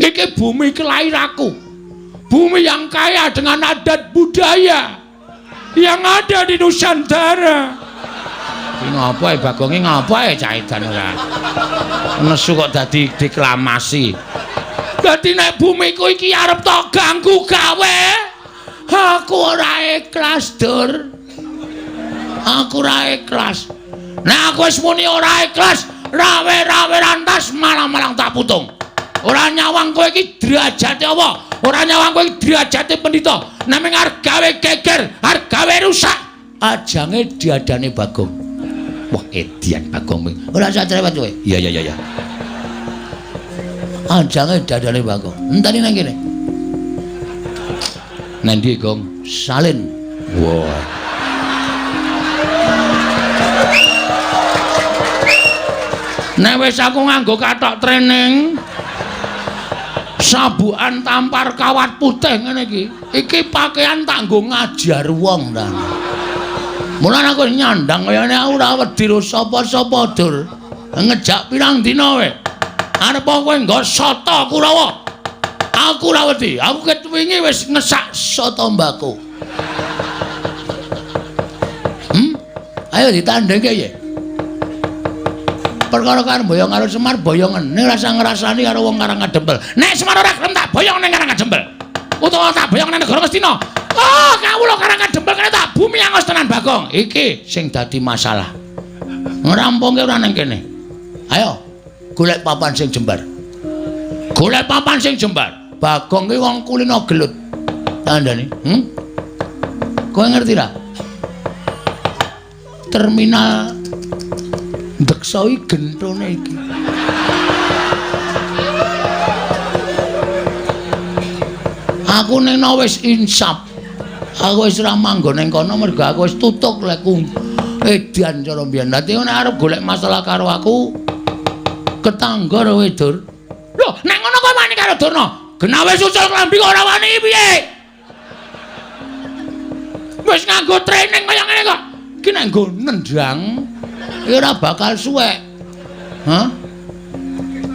Iki bumi kelahiranku. Bumi yang kaya dengan adat budaya yang ada di Nusantara. Iki ngapa e Bagong iki ngapa e cah edan ora? Nesu kok dadi deklamasi. Dadi nek bumiku iki arep tok ganggu gawe, aku ora ikhlas, Dur. Aku ora ikhlas. Nek aku wis muni ora ikhlas, rawe-rawe rantas malang-malang tak putung. Ora nyawang kowe iki derajate apa? Ora nyawang kowe iki derajate pendhita. Naming arep gawe geger, arep gawe rusak. Ajange diadane Bagong. Wah, edian Bagong. Ora usah cerewet kowe. Iya iya iya. Ajange diadane Bagong. Enteni nang kene. Nang ndi, Gong? Salin. Wah. Nek wis aku nganggo kathok training, sabukan tampar kawat putih ngene iki. Iki pakaian tak nggo ngajar wong ta. Mulane aku nyandang kayane aku ora wedi ro sapa-sapa, Dur. Ngejak pirang dina kowe. Arep kowe nggo soto Kurawa. Aku ora wedi. Aku ket wingi wis ngesak soto mbako. Ayo ditandhengke ya. Perkara kan boyong karo Semar boyongen ning rasa ngrasani karo wong Karang Kadempel. Nek Semar ora gelem tak boyong ning Karang Kadempel. Utawa tak boyong ning negara Ngastina. Oh, kawula Karang Kadempel kene tak bumi angos tenan Bagong. Iki sing dadi masalah. Ngrampungke ora ning kene. Ayo golek papan sing jembar. Golek papan sing jembar. Bagong ki wong kulino gelut. Tandane, Kowe ngerti ra? Terminal Deksa iki gentone iki. Aku ning wis insaf. Aku wis ora manggon ning kono mergo aku wis tutuk lekku edan cara mbiyen. Dadi nek arep golek masalah karo aku ketangga kowe, Dur. Lho, nek ngono kowe wani karo Durna. Genah wis ucul klambi kok ora wani piye? Wis nganggo training kaya ngene kok. Iki nek nggo nendang ora bakal suwek. Hah?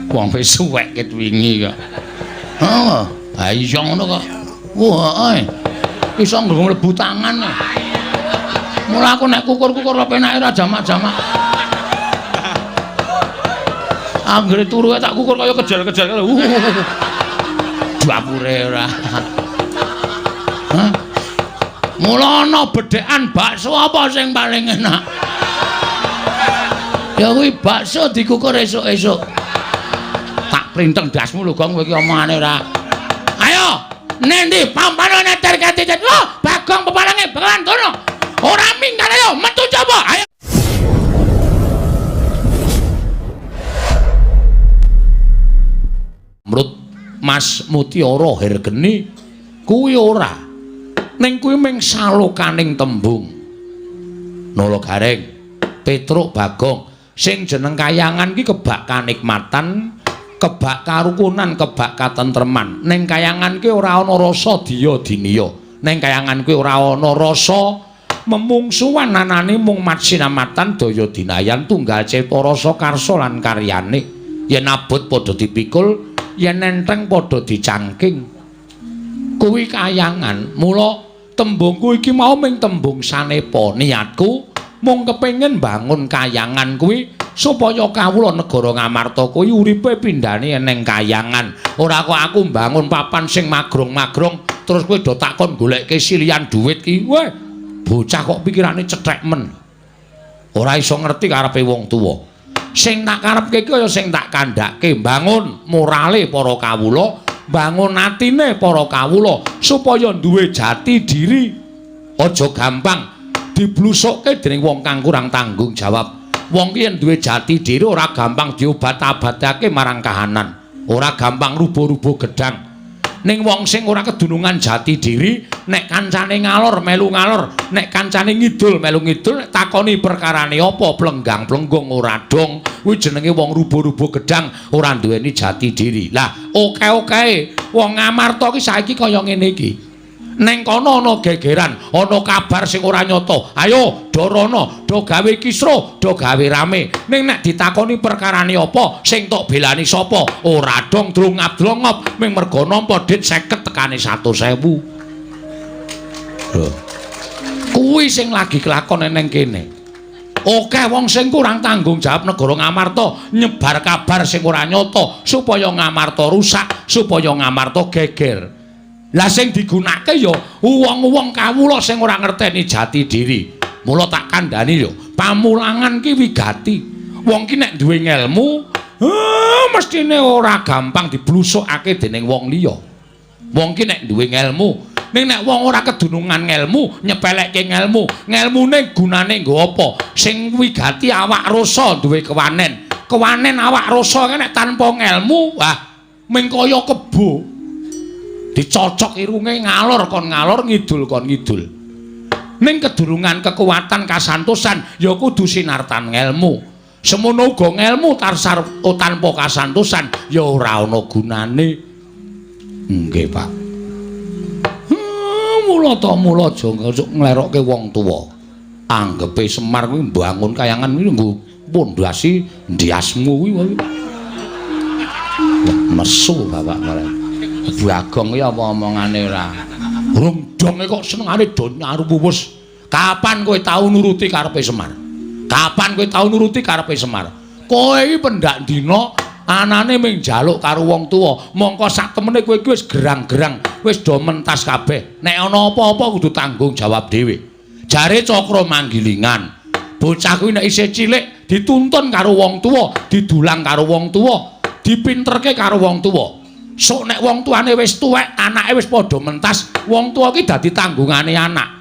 Wong wis suwek ket wingi kok. Heeh. Ha iso ngono kok. Wah, heeh. Iso nggo mlebu tangan. Mula aku nek kukur-kukur penake ora jamak-jamak. Anggere turu tak kukur kaya kejal-kejal. Dapure ora. Hah? Mula ana bedhekan bakso apa sing paling enak? Ya kuwi bakso dikukur esuk-esuk. Tak printeng dasmu lho, Gong, kowe iki omongane ora. Ayo, nendi pampane neter katitet. Lho, Bagong peparange Begawan Durna. Ora minggat ayo metu coba. Ayo. Mrut Mas Mutiara Hergeni kuwi ora. Ning kuwi ming salokaning tembung. Nala Gareng, Petruk Bagong sing jeneng kayangan ki kebak kanikmatan, kebak karukunan, kebak katentreman. Ning kayangan ki ora ana rasa diya diniya. Ning kayangan kuwi ora ana rasa memungsuhan, anane mung matsinamatan daya dinayan tunggal cipta rasa karsa lan karyane. Yen abot padha dipikul, yen enteng padha dicangking. Kuwi kayangan. Mula tembungku iki mau ming tembung sanepa. Niatku mung kepengin bangun kayangan kuwi supaya kawula negara Ngamarta kuwi uripe pindhane ning kayangan. Ora kok aku mbangun papan sing magrong-magrong terus kowe do takon golekke silian dhuwit ki. Weh, bocah kok pikirane cethek men. Ora iso ngerti karepe wong tuwa. Sing tak karepke iki kaya sing tak kandhake, bangun morale para kawula, bangun atine para kawula supaya duwe jati diri. Aja gampang diblusukke dening wong kang kurang tanggung jawab. Wong ki yen duwe jati diri ora gampang diobat-abatake marang kahanan, ora gampang rubuh-rubuh gedang. Ning wong sing ora kedunungan jati diri, nek kancane ngalor melu ngalor, nek kancane ngidul melu ngidul, nek takoni perkarane apa plenggang-plenggung ora dong. Kuwi jenenge wong rubuh-rubuh gedang, ora duweni jati diri. Lah, oke-oke wong Ngamarta ki saiki kaya ngene iki. Neng kono ana gegeran, ana kabar sing ora nyata. Ayo do rono, do gawe kisruh, do gawe rame. Ning nek ditakoni perkarane apa, sing tok belani sapa? Ora dong drongap-drongop ming merga nampa dit 50 tekane 100.000. Lho. Kuwi sing lagi kelakon neng kene. Oke wong sing kurang tanggung jawab negara Ngamarta nyebar kabar sing ora nyata supaya Ngamarta rusak, supaya Ngamarta geger. Lah sing digunakake ya wong-wong kawula sing ora ngerteni jati diri. Mula tak kandhani yo, pamulangan ki wigati. Wong ki nek duwe ngelmu, mestine ora gampang diblusukake dening wong liya. Wong ki nek duwe ngelmu, ning nek wong ora kedunungan ngelmu, nyepelekke ngelmu, ngelmune gunane nggo apa? Sing wigati awak rasa duwe kewanen. Kewanen awak rasa nek tanpa ngelmu, wah ming kaya kebo. Dicocok irunge ngalor kon ngalor, ngidul kon ngidul. Ning kedurungan kekuatan kasantosan ya kudu sinartan ngelmu. Semono uga ngelmu tarsar tanpa kasantosan ya ora ana gunane. Nggih, Pak. Mula ta mula aja nglerokke wong tuwa. Anggepe Semar kuwi mbangun kayangan kuwi nggo pondasi ndiasmu kuwi. Wah, nesu bapak marang. Bagong kuwi apa omongane ora? Rung donge kok senengane do nyaruwus. Kapan kowe tau nuruti karepe Semar? Kapan kowe tau nuruti karepe Semar? Kowe iki pendak dina anane mung njaluk karo wong tuwa, mongko sak temene kowe iki wis gerang-gerang, wis do mentas kabeh. Nek ana apa-apa kudu tanggung jawab dhewe. Jare Cakra Manggilingan, bocah kuwi nek isih cilik dituntun karo wong tuwa, didulang karo wong tuwa, dipinterke karo wong tuwa. Sok nek wong tuane wis tuwek, anake wis padha mentas, wong tuwa ki dadi tanggungane anak.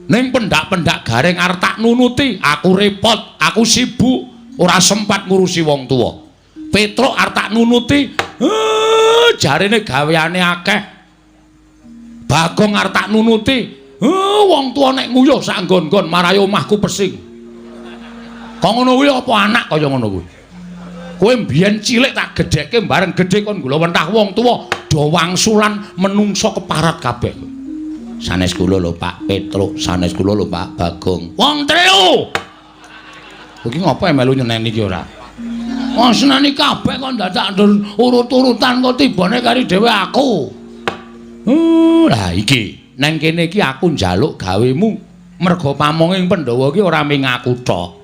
Ning pendak-pendak Gareng arep tak nunuti, aku repot, aku sibuk, ora sempat ngurusi wong tuwa. Petruk arep tak nunuti, jarene gaweane akeh. Bagong arep tak nunuti, wong tuwa nek nguyuh sak nggon-nggon marai omahku pesing. Kok ngono kuwi apa anak kaya ngono kuwi? Kowe mbiyen cilik tak gedhekke bareng gedhe kon gulawentah wong tuwa do wangsulan menungso keparat kabeh. Sanes kula lho Pak Petruk, sanes kula lho Pak Bagong. Wong telu. Iki ngopo melu nyeneni iki ora? Wong seneni kabeh kok dadak urut-urutan kok tibane kari dhewe aku. Lah iki nang kene iki aku njaluk gawemu merga pamonging Pandhawa iki ora mung aku tok.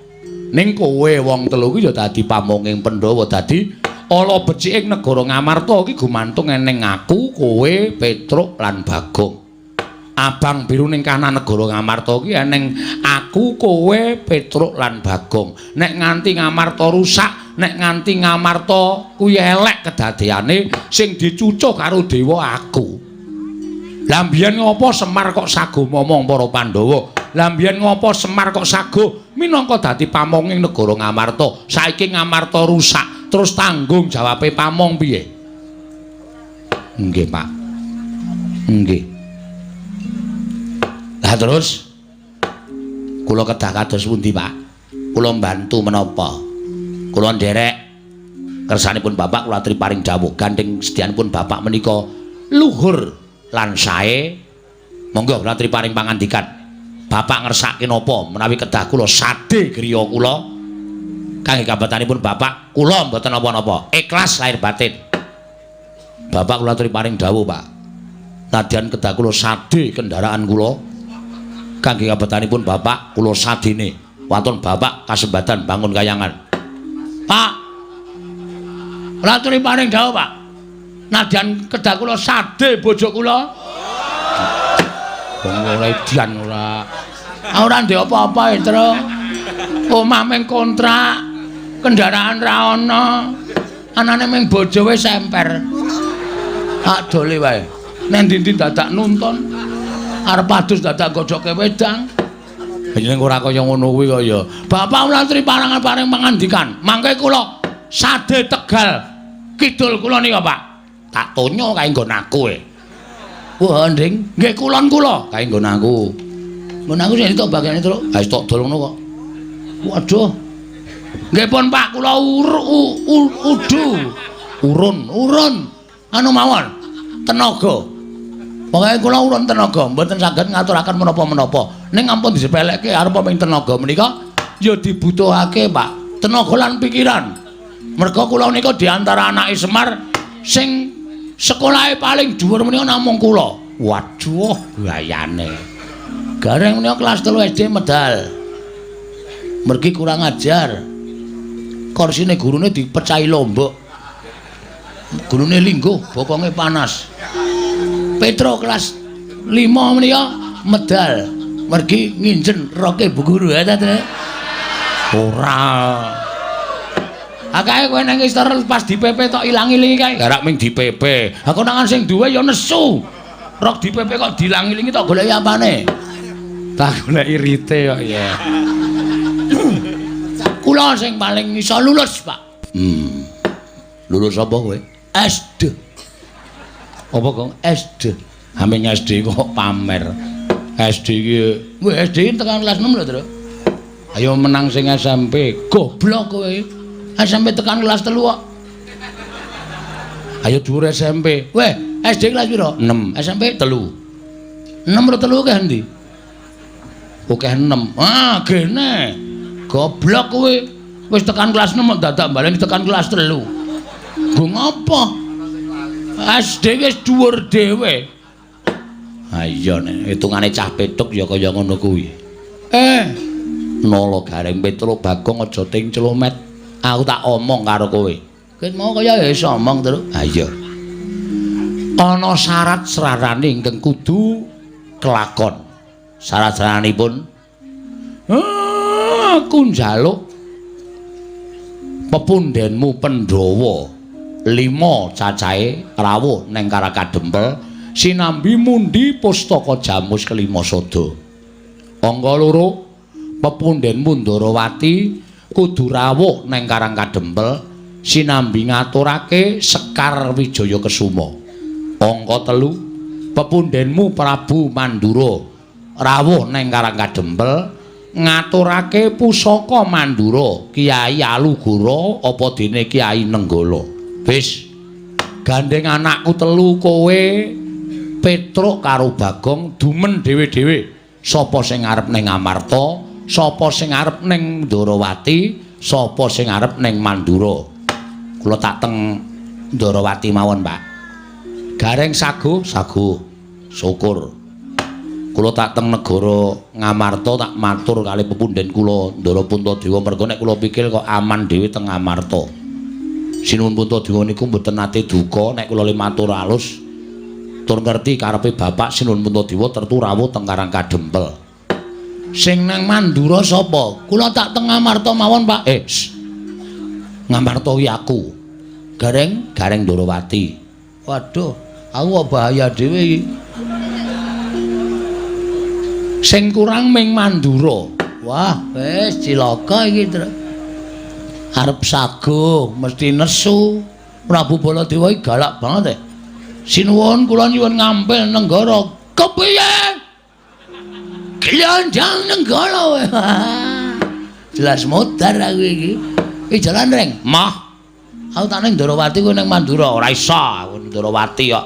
Ning kowe wong telu iki ya dadi pamonging Pandhawa, dadi ala becik ing negara Ngamarta iki gumantung eneng aku, kowe, Petruk lan Bagong. Abang biru ning kanan negara Ngamarta iki eneng aku, kowe, Petruk lan Bagong. Nek nganti Ngamarta rusak, nek nganti Ngamarta kuwi elek kedadeane, sing dicucuh karo dewa aku. Lah mbiyen ngopo Semar kok sago momong para Pandhawa? Lah mbiyen ngopo Semar kok sago minangka dadi pamonging negara Ngamarta? Saiki Ngamarta rusak, terus tanggung jawabe pamong piye? Nggih, Pak. Nggih. Lah terus kula kedah kados pundi, Pak? Kula mbantu menapa? Kula nderek kersanipun Bapak kula aturi paring dawuh gandeng sedyanipun Bapak menika luhur lan sae. Monggo kula aturi paring pangandikan. Bapak ngersake napa menawi kedah kula sade griya kula kangge kabatanipun Bapak kula mboten napa-napa, ikhlas lahir batin. Bapak kula aturi paring dawuh, Pak. Nadyan kedah kula sade kendaraan kula kangge kabatanipun Bapak kula sadene. Waton Bapak kasembadan bangun kayangan. Pak, kula aturi paring dawuh, Pak. Nadyan kedah kula sade bojo kula. Wong ora edian ora. Ora ndek apa-apa, Tru. Omah mung kontrak, kendaraan ra ana. Anane mung bojo wis emper. Tak dole wae. Nang ndi-ndi dadak nuntun. Arep adus dadak godhoke wedang. Yen ora kaya ngono kuwi kaya. Bapak kula aturi parangan paring pangandikan. Mangke kula sade Tegal kidul kula nika, Pak. Tak tonyo kae nggon aku e. Wah, Nding, nggih kulon kula kae nggon aku. Nggon aku sing tok bagiane, Truk. Ha wis tok dol ngono kok. Waduh. Nggih pun Pak, kula udu. Urun, urun. Anu mawon. Tenaga. Pokoke kula urun tenaga, mboten saged ngaturaken menapa-menapa. Ning ampun disepelekke arep ming tenaga menika ya dibutuhake, Pak. Tenaga lan pikiran. Merga kula nika di antara anake Semar sing sekolahe paling dhuwur menika namung kula. Waduh, gayane. Gareng menika kelas 3 SD medal. Mergi kurang ajar. Korsine gurune dipecahi lombok. Gurune lingguh, bokonge panas. Petro kelas 5 menika medal. Mergi nginjen roke bu guru ya ta. Ora. Akae kowe nang istor pas di PP tok ilang-ilingi kae. Garak ming di PP. Ha konangan sing duwe ya nesu. Rok di PP kok diilang-ilingi tok goleki apane? Tak goleki rite kok ya. Kula sing paling iso lulus, Pak. Lulus apa kowe? SD. Apa kok SD? Haming SD kok pamer. SD iki, weh SD tekan kelas 6 lho, Tru. Ayo menang sing SMP. Goblok kowe. SMP tekan kelas 3 kok. Ayo dhuwur SMP. Weh, SD kelas piro? 6. SMP 3. 6 ro 3 akeh endi? Akeh 6. Ah, gene. Goblok kowe. Wis tekan kelas 6 kok dadak baleni tekan kelas 3. Nggo ngapa? SD wis dhuwur dhewe. Ha iya nek hitungane cah petuk ya kaya ngono kuwi. Nala Gareng Petro Bagong aja ting clomet. Aku tak omong karo kowe. Ket mau kaya iso omong, Tru. Ha iya. Ana syarat srarane ingkang kudu kelakon. Syarat-syaranipun aku njaluk pepundhenmu Pandhawa 5 cacahe rawuh neng Karang Kadempel sinambi mundi pustaka Jamus kelima sada. Angka 2 pepundhenmu Ndarawati kudu rawuh neng Karang Kadempel sinambi ngaturake Sekar Wijaya Kesuma. Angka 3 pepundhenmu Prabu Mandura rawuh neng Karang Kadempel ngaturake pusaka Mandura Kiai Alugoro apa dene Kiai Nenggala. Wis gandeng anakku telu kowe Petruk karo Bagong dumen dhewe-dhewe. Sapa sing arep ning Amarta, sapa sing arep ning Ndarawati, sapa sing arep ning Mandura. Kula tak teng Ndarawati mawon, Pak. Gareng sago, sago. Syukur. Kula tak teng negara Ngamarta tak matur kali pepundhen kula Ndara Puntadewa merga nek kula pikir kok aman dhewe teng Ngamarta. Sinuwun Puntadewa niku mboten nate duka nek kula le matur alus. Tur ngerti karepe bapak Sinuwun Puntadewa tertu rawuh teng Karang Kadempel. Sing nang Mandura sapa? Kula tak teng Ngamarta mawon, Pak. Ngamarta ki aku. Gareng, Gareng Ndarawati. Waduh, aku kok bahaya dhewe iki. Sing kurang ming Mandura. Wah, wis cilaka iki, Tru. Arep sago mesti nesu. Prabu Baladewa iki galak banget. Sinuwun kula nyuwun ngampil nenggara. Kepiye? Glandang nenggara kowe. Jelas modar aku iki. Iki jalan reng. Mah. Aku tak ning Ndarawati kowe ning Mandura. Ora iso aku Ndarawati kok.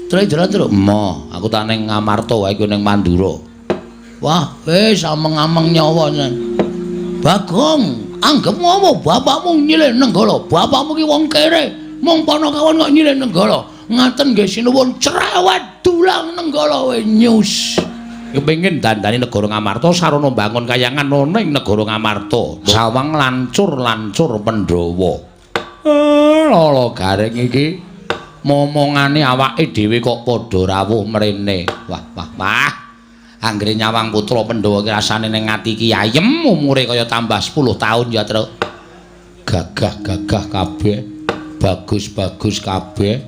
Terus jalan terus. Mah, aku tak ning Ngamarta wae kowe ning Mandura. Wah, wis ameng-ameng nyawa tenan. Bagong, anggep ngopo bapakmu nyilih Nenggala? Bapakmu ki wong kere. Mung panakawan kok nyilih Nenggala. Ngaten nggih sinuwun cerewet dulang Nenggala we nyus. Kepengin dandani negara Ngamarta sarana mbangun kayangan ana ing negara Ngamarta. Sawang lancur-lancur Pandhawa. Lala Gareng iki momongane awake dhewe kok padha rawuh mrene. Wah, wah, wah. Anggere nyawang putra Pandhawa ki rasane ning ati ki ayem umure kaya tambah 10 taun ya, Truk. Gagah-gagah kabeh, bagus-bagus kabeh.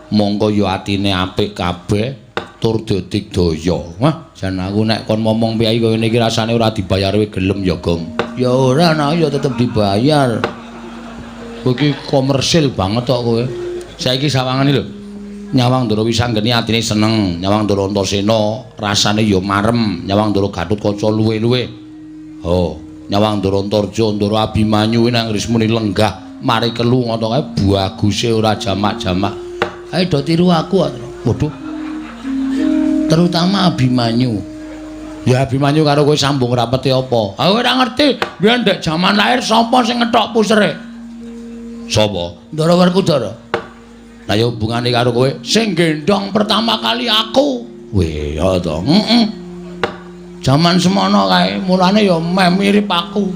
Mongko ya atine apik kabeh tur dadigdaya. Wah, jan aku nek kon momong piye kaya ngene iki rasane ora dibayar kowe gelem ya, Gong. Ya ora, nah ya tetep dibayar. Kowe iki komersil banget kok kowe. Saiki sawangane lho. Nyawang Ndara Wisanggeni atine seneng, nyawang Ndara Antasena rasane ya marem, nyawang Ndara Gatotkaca luwe-luwe. Oh, nyawang Ndara Antarja, Ndara Abimanyu nang rismune lenggah mari kelu ngono kae baguse ora jamak-jamak. Ayo do tiru aku kok. Waduh. Terutama Abimanyu. Ya Abimanyu karo kowe sambung rapete apa? Aku ora ngerti. Biyen ndek jaman lahir sapa sing ngethok pusere? Sapa? Ndara Werkudara. Lah ya hubungane karo kowe sing gendhong pertama kali aku. Weh, ya to. Heeh. Jaman semono kae, mulane ya meh mirip aku.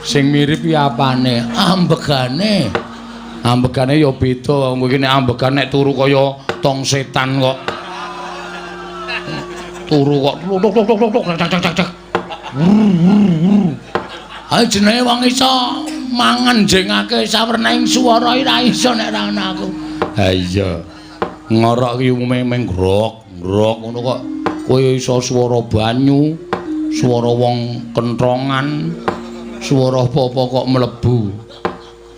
Sing mirip ya apane? Ambegane. Ambegane ya beda. Wong iki nek ambegan nek turu kaya tong setan kok. Turu kok tuk tuk tuk tuk tak tak tak tak. Ha jenenge wong iso mangan jengake sawernaing swara ora iso nek ora ana aku. Ha iya. Ngorok ki umume meng grok, grok ngono kok. Kowe iso swara banyu, swara wong kentrongan, swara apa-apa kok mlebu.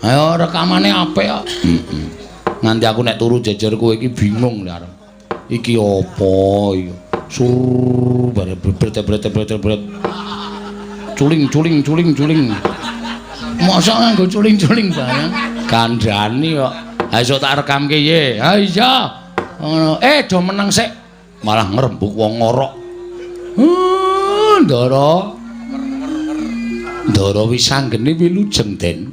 Ayo rekamane apik kok. Heeh. Nganti aku nek turu jejer kowe iki bingung lho arep. Iki apa iki? Sur bare bret bret bret bret. Culing culing culing culing. Mosok nganggo culing-culing barang. Kandhani kok. Ha iso tak rekamke ye. Ha iya. Ngono. Do meneng sik. Malah ngrembug wong ngorok. Ndara. Ndara Wisanggeni wilujeng, Den.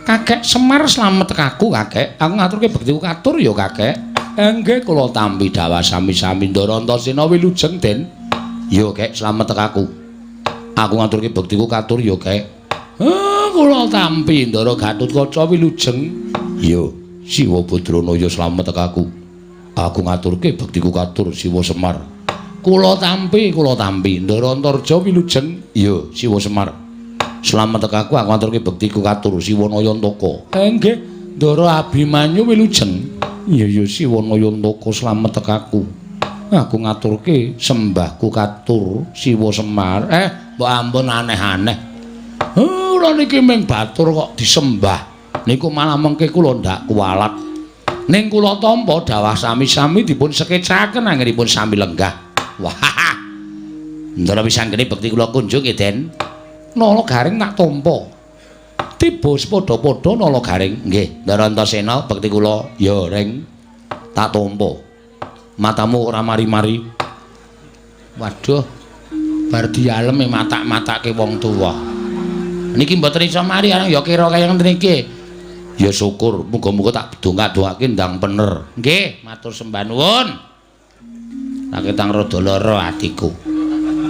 Kakek Semar slamet kaku, Kakek. Aku ngaturke bektiku katur ya, Kakek. Nggih, kula tampi dhawah sami-sami Ndara Antasena wilujeng, Den. Ya, Kek, slamet kaku. Aku ngaturke bektiku katur ya, Kek. Kula tampi Ndara Gatotkaca wilujeng. Ya, Siwa Badranaya slamet kaku. Aku ngaturke bektiku katur Siwa Semar. Kula tampi, kula tampi Ndara Antarja wilujeng. Ya, Siwa Semar. Slamet kaku, aku ngaturke bektiku katur Siwa Nayantaka. Nggih, Ndara Abimanyu wilujeng. Ya ya Siwa Nayantaka slamet kaku. Aku ngaturke sembahku katur Siwa Semar. Mbok ampun aneh-aneh. Kula niki ming batur kok disembah. Niku malah mengke kula ndak kuwalat. Ning kula tampa dhawah sami-sami dipun sekecaken anggenipun sami lenggah. Wah. Ndara Wisanggeni bekti kula kunjung nggih, Den. Nala Garing tak tampa. Tiba padha-padha Nala Garing. Nggih, Ndara Antasena bekti kula ya ring tak tampa. Matamu ora mari-mari. Waduh. Bar dialem matak-matake wong tuwa. Niki mboten iso mari arang ya kira kaya ngene iki. Ya syukur, muga-muga tak dongak-dongake ndang bener. Nggih, matur sembah nuwun. Raketang rada lara atiku.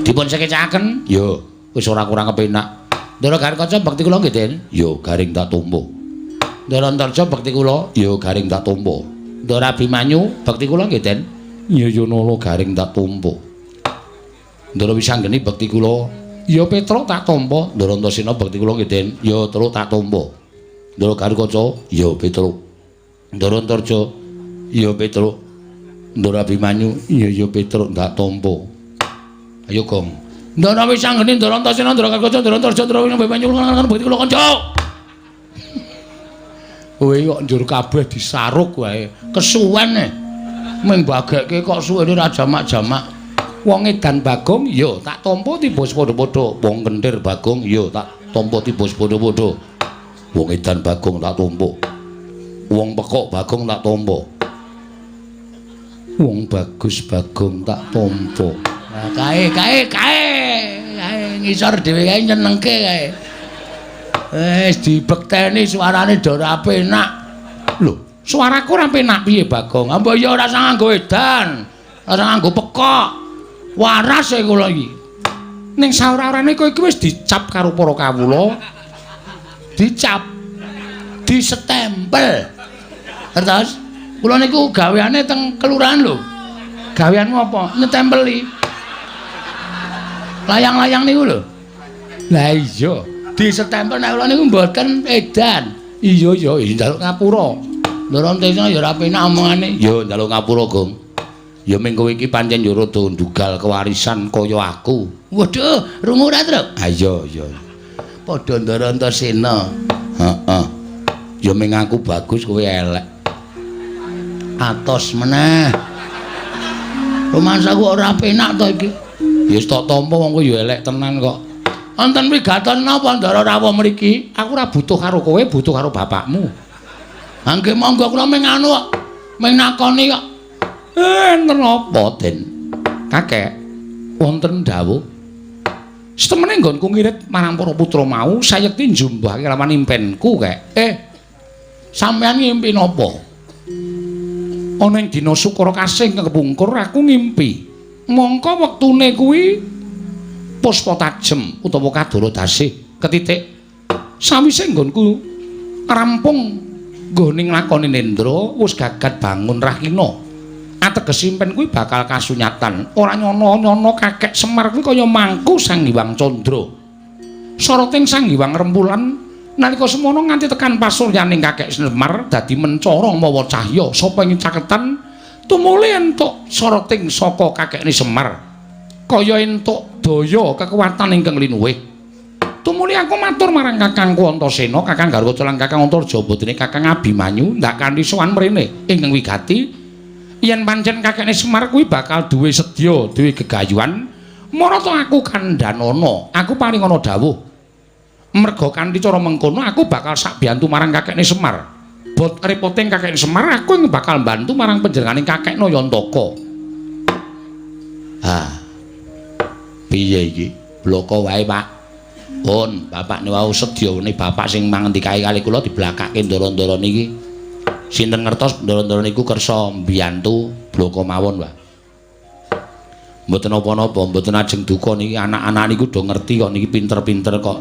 Dipun sekecaken? Ya, wis ora kurang kepenak. Ndara Garing Kaca bekti kula nggih, Den. Ya, Garing tak tampa. Ndara Antarja bekti kula? Ya, Garing tak tampa. Ndara Abimanyu bekti kula nggih, Den. Ya ya Nala Garing tak tampa. Ndara Wisanggeni bekti kula? Ya Petruk tak tampa. Ndara Antasena bekti kula nggih, Den. Ya Truk tak tampa. Ndara Garing Kaca? Ya Petruk. Ndara Antarja? Ya Petruk. Ndara Abimanyu? Ya ya Petruk tak tampa. Ayo Gong. Ndara Wisanggeni, Ndara Antasena, Ndara Garing Kaca, Ndara Antarja, Ndara Abimanyu bekti kula kanca. Kowe kok njur kabeh disaruk wae. Kesuwen e. Ming bagekke kok suwene ra jamak-jamak. Wong edan Bagong ya tak tampa tiba padha-padha. Wong kentir Bagong ya tak tampa tiba padha-padha. Wong edan Bagong tak tampa. Wong pekok Bagong tak tampa. Wong bagus Bagong tak tampa. Nah, kae kae kae kae ngisor dhewe kae nyenengke kae. Wis dibekteni suarane do ora penak. Lho, suaraku ora penak piye Bagong? Mbok ya ora usah nganggo edan. Ora nganggo pekok. Waras e kula iki. Ning saora-orane kowe iki wis dicap karo para kawula. Dicap. Disetempel. Terus kula niku gaweane teng kelurahan lho. Gaweanmu apa? Nyetempeli. Layang-layang niku lho. Lah iya, disetempel nek kula niku mboten edan. Iya ya, njaluk ngapura. Ndara Antasena ya ora penak omongane. Ya njaluk ngapura, Gong. Ya ming kowe iki pancen ya rada ndugal kewarisan kaya aku. Waduh, rungu ora, Truk? Ha iya iya. Padha Ndara Antasena. Heeh. Ya ming aku bagus kowe elek. Atos meneh. Rumangsaku ora penak to iki. Ya wis tak tampa wong kowe ya elek tenan kok. Wonten wigaton napa Ndara rawuh mriki? Aku ora butuh karo kowe, butuh karo bapakmu. Ha nggih monggo kula ming anu kok. Ming nakoni kok. Enten apa, Den? Kakek, wonten dawuh. Setemene nggonku ngirit marang para putra mau, sayekti njumbahake lawan impenku, Kek. Sampeyan ngimpi napa? Ana ing dina Sukara Kasih kepungkur aku ngimpi. Mongko wektune kuwi puspa tajem utawa kadara dasih ketitik. Sawise nggonku rampung nggone nglakoni nendra, wis gagat bangun rahina. Ateges impen kuwi bakal kasunyatan. Ora nyono-nyono Kakek Semar kuwi kaya mangku Sang Hyang Candra. Soroting Sang Hyang Rembulan nalika semono nganti tekan pasuryaning Kakek Semar dadi mencara mawa cahya. Sapa ing caketan tumuli entuk soroting saka kakekne Semar. Kaya entuk daya kekuatan ingkang linuwih. Tumuli aku matur marang Kakangku Antasena, Kakang Garwaca lan Kakang Antarja botene Kakang Abimanyu ndak kanthi sowan mrene ingkang wigati. Yen pancen kakekne Semar kuwi bakal duwe sedya, duwe gegayuhan, marata aku kandhanana, aku paring ana dawuh. Merga kanthi cara mengkono aku bakal sak biyantu marang kakekne Semar. Bot repoting kakekne Semar aku ing bakal mbantu marang panjenengane kakekna Yantaka. Ha. Piye iki? Bloko wae, Pak. Pun, bapak niku wau sedyane bapak sing mangendikae kali kula diblakake ndara-ndara niki. Sinten ngertos ndara-ndara niku kersa mbiyantu bloko mawon, Pak. Mboten napa-napa, mboten ajeng duka niki anak-anak niku do ngerti kok niki pinter-pinter kok.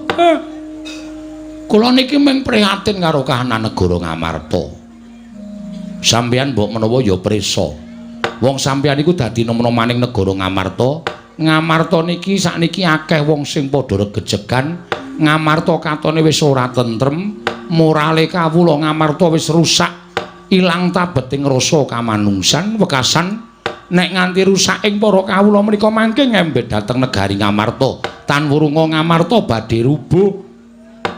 Kula niki mung prihatin karo kahanan negara Ngamarta. Sampeyan mbok menawa ya prisa. Wong sampeyan niku dadi nom-nomaning negara Ngamarta. Ngamarta niki sakniki akeh wong sing padha regejegan. Ngamarta katone wis ora tentrem, morale kawula Ngamarta wis rusak. Ilang tabeting rasa kamanungsan wekasan nek nganti rusak ing para kawula menika mangke ngembet dhateng negari Ngamarta. Tan wurunga Ngamarta badhe rubuh.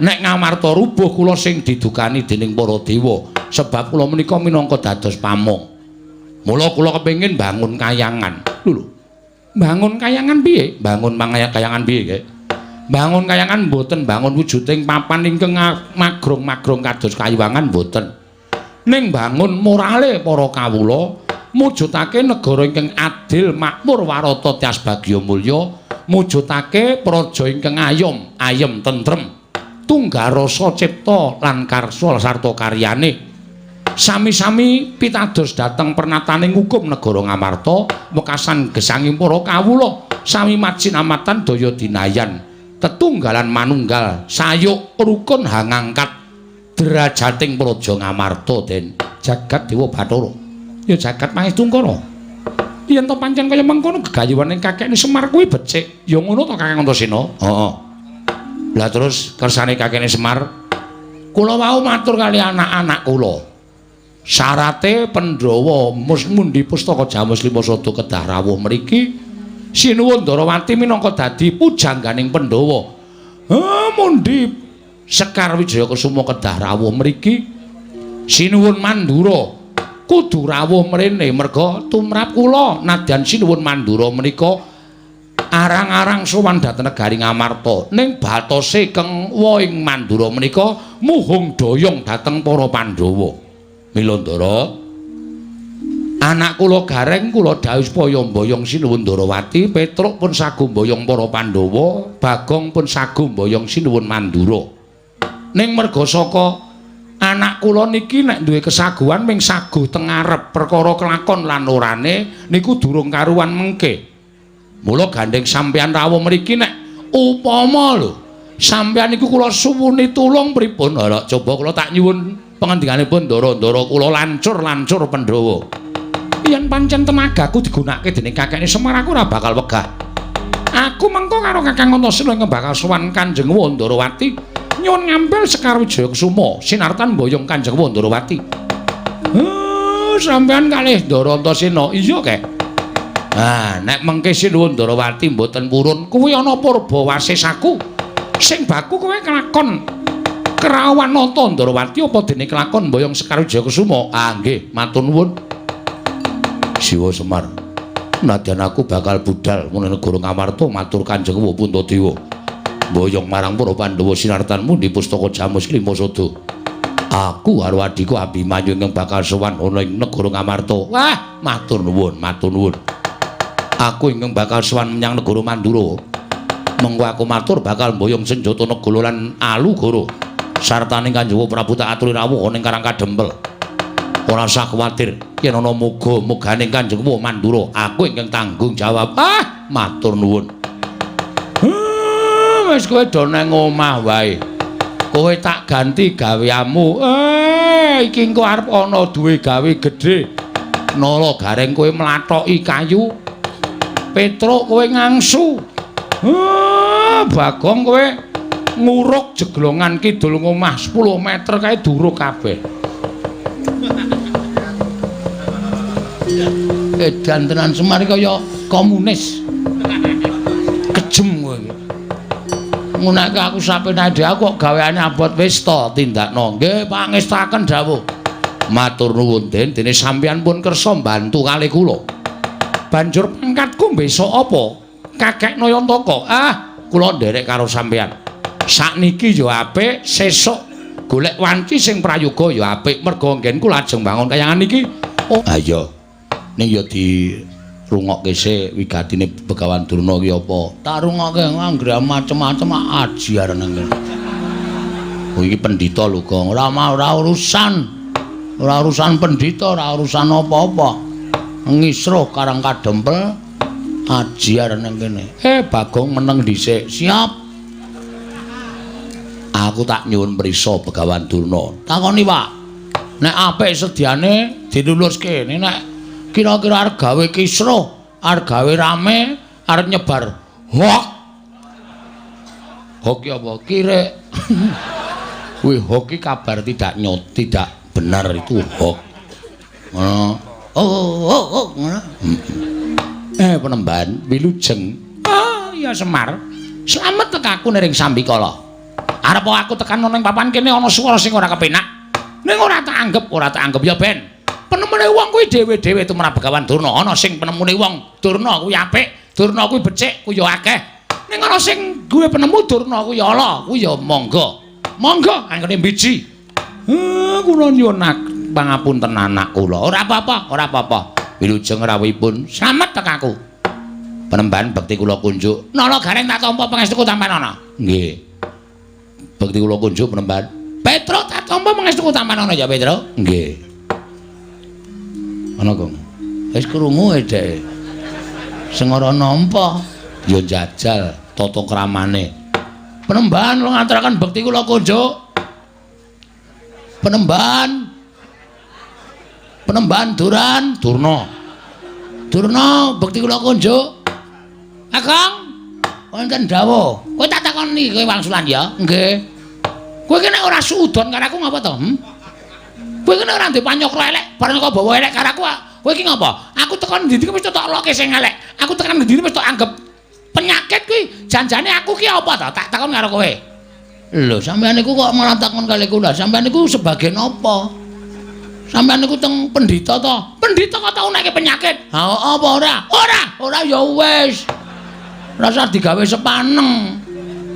Nek Ngamarta rubuh kula sing didukani dening para dewa, sebab kula menika minangka dados pamong. Mula kula kepengin bangun kayangan. Lho lho. Bangun kayangan piye? Bangun kayangan piye, Kek? Bangun kayangan mboten bangun wujuding papan ingkang magrong-magrong kados kayuwangan mboten. Ning bangun morale para kawula, mujudake negara ingkang adil, makmur, warata, tias bagya mulya, mujudake praja ingkang ayom, ayem tentrem, tunggal rasa cipta lan karsa sarta karyane. Sami-sami pitados dhateng pernataning hukum negara Ngamarta, wekasan gesanging para kawula, sami majinamatan daya dinayan, tetunggalan manunggal, sayuk rukun hangangkat derajating praja Ngamarta. Den jagat Dewa Bathara ya jagat Mahestungkara. Yen to pancen kaya mengkono gegayuhane kakekne Semar kuwi becik, ya ngono to Kakang Antasena? Heeh. Lah terus kersane kakekne Semar, kula wau matur kali anak-anak kula, syarate Pandhawa mundi pustaka Jamus Lima Sada kedah rawuh mriki. Sinuwun Ndarawati minangka dadi pujangganing Pandhawa. Mundi Sekar Wijaya Kusuma kedah rawuh mriki. Sinuwun Mandura kudu rawuh mrene merga tumrap kula nadyan Sinuwun Mandura menika arang-arang sowan dhateng negari Ngamarta, ning batose keng ing Mandura menika muhung doyong dhateng para Pandhawa. Mila Ndara, anak kula Gareng kula dawuh supaya mboyong Sinuwun Ndarawati, Petruk pun sagu mboyong para Pandhawa, Bagong pun sagu mboyong Sinuwun Mandura. Ning merga saka anak kula niki nek duwe kesaguhan ming saguh teng ngarep, perkara kelakon lan orane niku durung karuan mengke. Mula gandeng sampeyan rawuh mriki nek upama lho sampeyan niku kula suwuni tulung pripun? Ora coba kula tak nyuwun pangandikanipun ndara-ndara kula lancur-lancur Pandhawa. Yen pancen tenagaku digunakake dening kakekne Semar aku ora bakal wegah. Aku mengko karo Kakang Antasena ingkang bakal sowan Kanjeng Wandarawati nyuwun ngambil Sekar Wijaya Kusuma sinartan mboyong Kanjeng Wandarawati. Sampeyan kalih Ndara Antasena. Iya, Kek. Ah, nek mengke Sinuwun Ndarawati mboten purun, kuwi ana purba wasesaku. Sing baku kowe kelakon kerawan nata Ndarawati apa dene kelakon mboyong Sekar Wijaya Kusuma. Ah, nggih, matur nuwun. Siwa Semar. Nadyan aku bakal budal menawa negara Ngamarta matur Kanjeng Puntadewa. Mboyong marang para Pandhawa sinartan mundi pustaka Jamus Lima Sada. Aku karo adhiku Abimanyu ingkang bakal sowan ana ing negara Ngamarta. Wah, matur nuwun, matur nuwun. Aku ingkang bakal sowan menyang negara Mandura. Mengko aku matur bakal mboyong senjata Negala lan Alugoro. Sartane Kanjeng Prabu tak aturi rawuh ana ing Karang Kadempel. Ora usah kuwatir yen ana muga-mugane Kanjeng Mandura, aku ingkang tanggung jawab. Ah, matur nuwun. Wis kowe do nang omah wae. Kowe tak ganti gaweanmu. Iki engko arep ana duwe gawe gedhe. Nala Gareng kowe mlathoki kayu. Petruk kowe ngangsu. Bagong kowe nguruk jeglongan kidul ngomah 10 meter kae duruk kabeh. Edan tenan Semar kaya komunis. Kejem kowe iki. Ngunake aku sapenake dhewe aku kok gaweane abot wis to tindakno. Nggih, pangestaken dawuh. Matur nuwun Den, dene sampeyan pun kersa mbantu kalih kula. Banjur pangkatku besok apa? Kakek Nayantaka. Ah, kula nderek karo sampeyan. Sakniki ya apik, sesuk golek wanci sing prayoga ya apik merga nggenku lajeng bangun kayangan iki. Oh, ha iya. Ning ya dirungokke sik wigatine Begawan Durna ki apa? Tak rungokke anggere macem-macem aji arep nang kene. Oh iki pendhita lho, Gong. Ora ora urusan. Ora urusan pendhita, ora urusan apa-apa. Ngisruh Karang Kadempel aji arep nang kene. Bagong meneng dhisik. Siap. Aku tak nyuwun prisa Begawan Durna. Takoni, Pak. Nek apik sediane diluluske. Nek kira-kira arep gawe kisruh, arep gawe rame, arep nyebar hoak. Hoak ki apa? Kirek. Kuwi hoak ki kabar tidak nyot, tidak benar itu hoak. Ngono. Oh, ngono. Penemban wilujeng. Ah, iya Semar. Slamet tekaku niring sambikala. Arep aku tekan ana ing papan kene ana swara sing ora kepenak. Ning ora tak anggep, ora tak anggep ya ben. Penemune wong kuwi dhewe-dhewe tumrap Begawan Durna. Ana sing penemune wong Durna kuwi apik, Durna kuwi becik, kuwi ya akeh. Ning ana sing duwe penemu Durna kuwi ala, kuwi ya monggo. Monggo anggone mbiji. Kula nyuwun pangapunten anak kula. Ora apa-apa, ora apa-apa. Wilujeng rawuhipun. Slamet tekaku. Penemban bekti kula kunjuk. Nala Gareng tak tampa pangestuku tampanana. Nggih. Bekti kula kunjuk penemban. Petruk tak tampa pangestuku tampanana ya, Petruk. Nggih. Ana Gong. Wis krungu e dheke. Sing ora nampa ya jajal tata kramane. Penemban kula ngaturaken bekti kula kunjuk. Penemban. Penemban Duran, Durna. Durna bekti kula kunjuk. Kakang, wonten dawuh. Kowe tak takoni kowe wangsulan ya? Nggih. Kowe ki nek ora suudon karo aku ngapa to? Kowe ki nek ora ndek panyokra elek, bareng kok bawa elek karo aku, kowe iki ngapa? Aku tekan ndi-ndi wis tak loke sing elek. Aku tekan ndi-ndi wis tak anggap penyakit kuwi. Janjane aku ki apa to? Tak takon karo kowe. Lho, sampeyan niku kok malah takon kali kula. Sampeyan niku sebagai napa? Sampeyan niku teng pendhita to? Pendhita kok tau nekke penyakit? Ha apa ora? Ora, ora ya wis. Rasa digawe sepaneng.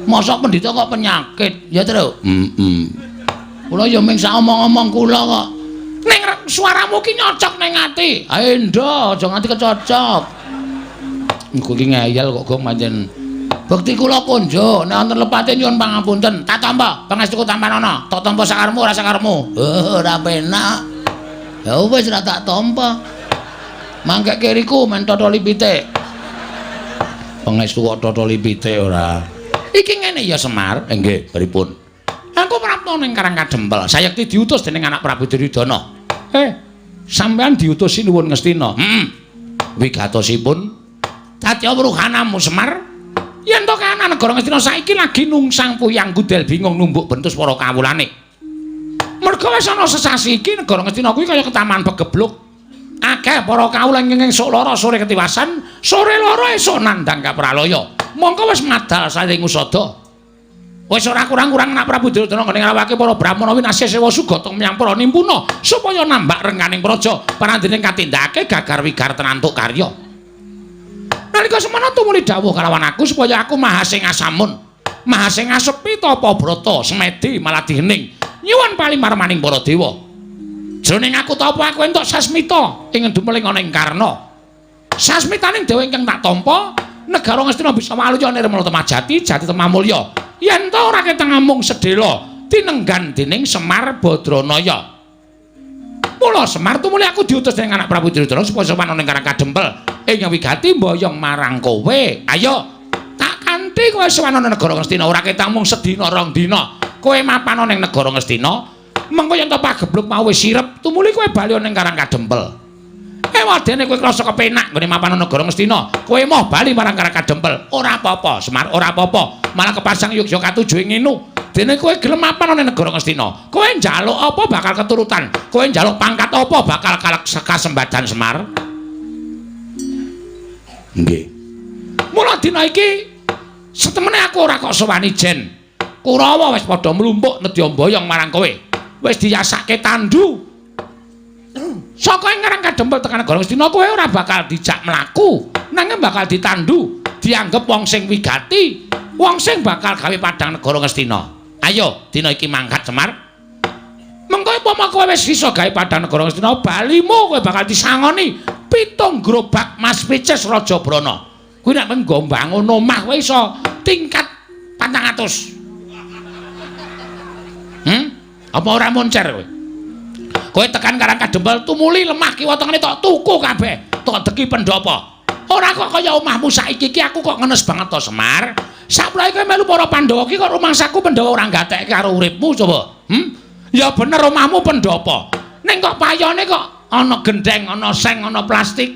Mosok pendhita kok penyakit, ya Truk? Heeh. Kula ya ming sak omong-omong kula kok. Ning suaramu ki nyocok ning ati. Ae ndo, aja nganti kecocok. Engko ki ngeyel kok Gong pancen. Bekti kula konjo, nek wonten lepate nyuwun pangapunten. Tak tampa, pangestuku tampanana. Tak tampa sakarepmu ora sakarepmu. Oh, ora penak. Ya wis ora tak tampa. Mangke kiriku men totoli pitik. Pangestu kok totoli pitik ora. Iki ngene ya Semar. Nggih, pripun? Aku prapta ning Karang Kadempel. Sayekti diutus dening anak Prabu Duryudana. Sampeyan diutus sinuwun Ngastina. Heeh. Wigatosipun Satya Wruhanamu Semar. Yen to kahanan negara Ngastina saiki lagi nungsang puyang gudel bingung numbuk bentus para kawulane. Merga wis ana sesasi iki negara Ngastina kuwi kaya ketaman begebluk. Akeh para kawula ingkang esuk lara sore ketiwasan, sore lara esuk nandhang kapralaya. Mongko wis madal saling usada. Wis ora kurang-kurang anak Prabu Duryudana nggone ngrawake para brahmana winasya sewa sugata menyang para nimpuna supaya nambak rengganing praja parandene katindakake gagar wigar tenantuk karya. Nalika semana tumuli dawuh kalawan aku supaya aku maha sing asamun, maha sing asepi tapa brata semedi maladih hening. Nyuwun palimarmaning para dewa. Jroning aku tapa aku entuk sasmita ing dumeling ana ing Karna. Sasmitaning dewa ingkang tak tampa, negara Ngastina bisa waluya nirmala temajati, jati temamulya. Yen ta ora ketang amung sedhela tinenggan dening Semar Badranaya. Mula Semar tumuli aku diutus dening anak Prabu Duryudana supaya sowan ana ing Karang Kadempel ing wigati mboyong marang kowe. Ayo tak kanthi kowe sowan ana negara Ngastina ora ketang mung sedina rong dina. Kowe mapan ana ing negara Ngastina, mengko yen to pagebluk mau wis sirep, tumuli kowe bali ana ing Karang Kadempel. Ewadene kowe krasa kepenak nggone mapan ana negara Ngastina, kowe moh bali marang Karang Kadempel. Ora apa-apa, Semar, ora apa-apa. Malah kepasang yogya katuju ing nginu. Dene kowe gelem mapan ana negara Ngastina, kowe njaluk apa bakal keturutan, kowe njaluk pangkat apa bakal kasembadan Semar. Nggih. Mula dina iki setemene aku ora kok sowani jen. Kurawa wis padha mlumpuk nedya mboyong marang kowe. Wis diyasake tandu. Saka ing Karang Kadempel tekan negara Ngastina kowe ora bakal dijak mlaku, nanging bakal ditandu, dianggep wong sing wigati, wong sing bakal gawe padhang negara Ngastina. Ayo dina iki mangkat Semar. Mengko upama kowe wis iso gawe padhang negara Ngastina, balimu kowe bakal disangoni 7 gerobak Mas Picis Raja Brana. Kuwi nek nggo mbangun omah kowe iso tingkat 400. Apa ora moncer kowe? Kowe tekan Karang Kadempel tumuli lemah kiwa tengene tok tuku kabeh, tok deki pendopo. Ora kok kaya omahmu saiki iki aku kok ngenes banget to Semar. Saplae kowe melu para Pandhawa iki kok rumangsaku Pandhawa ora gatekke karo uripmu coba. Ya bener omahmu pendopo. Ning kok payone kok ana gendeng, ana seng, ana plastik.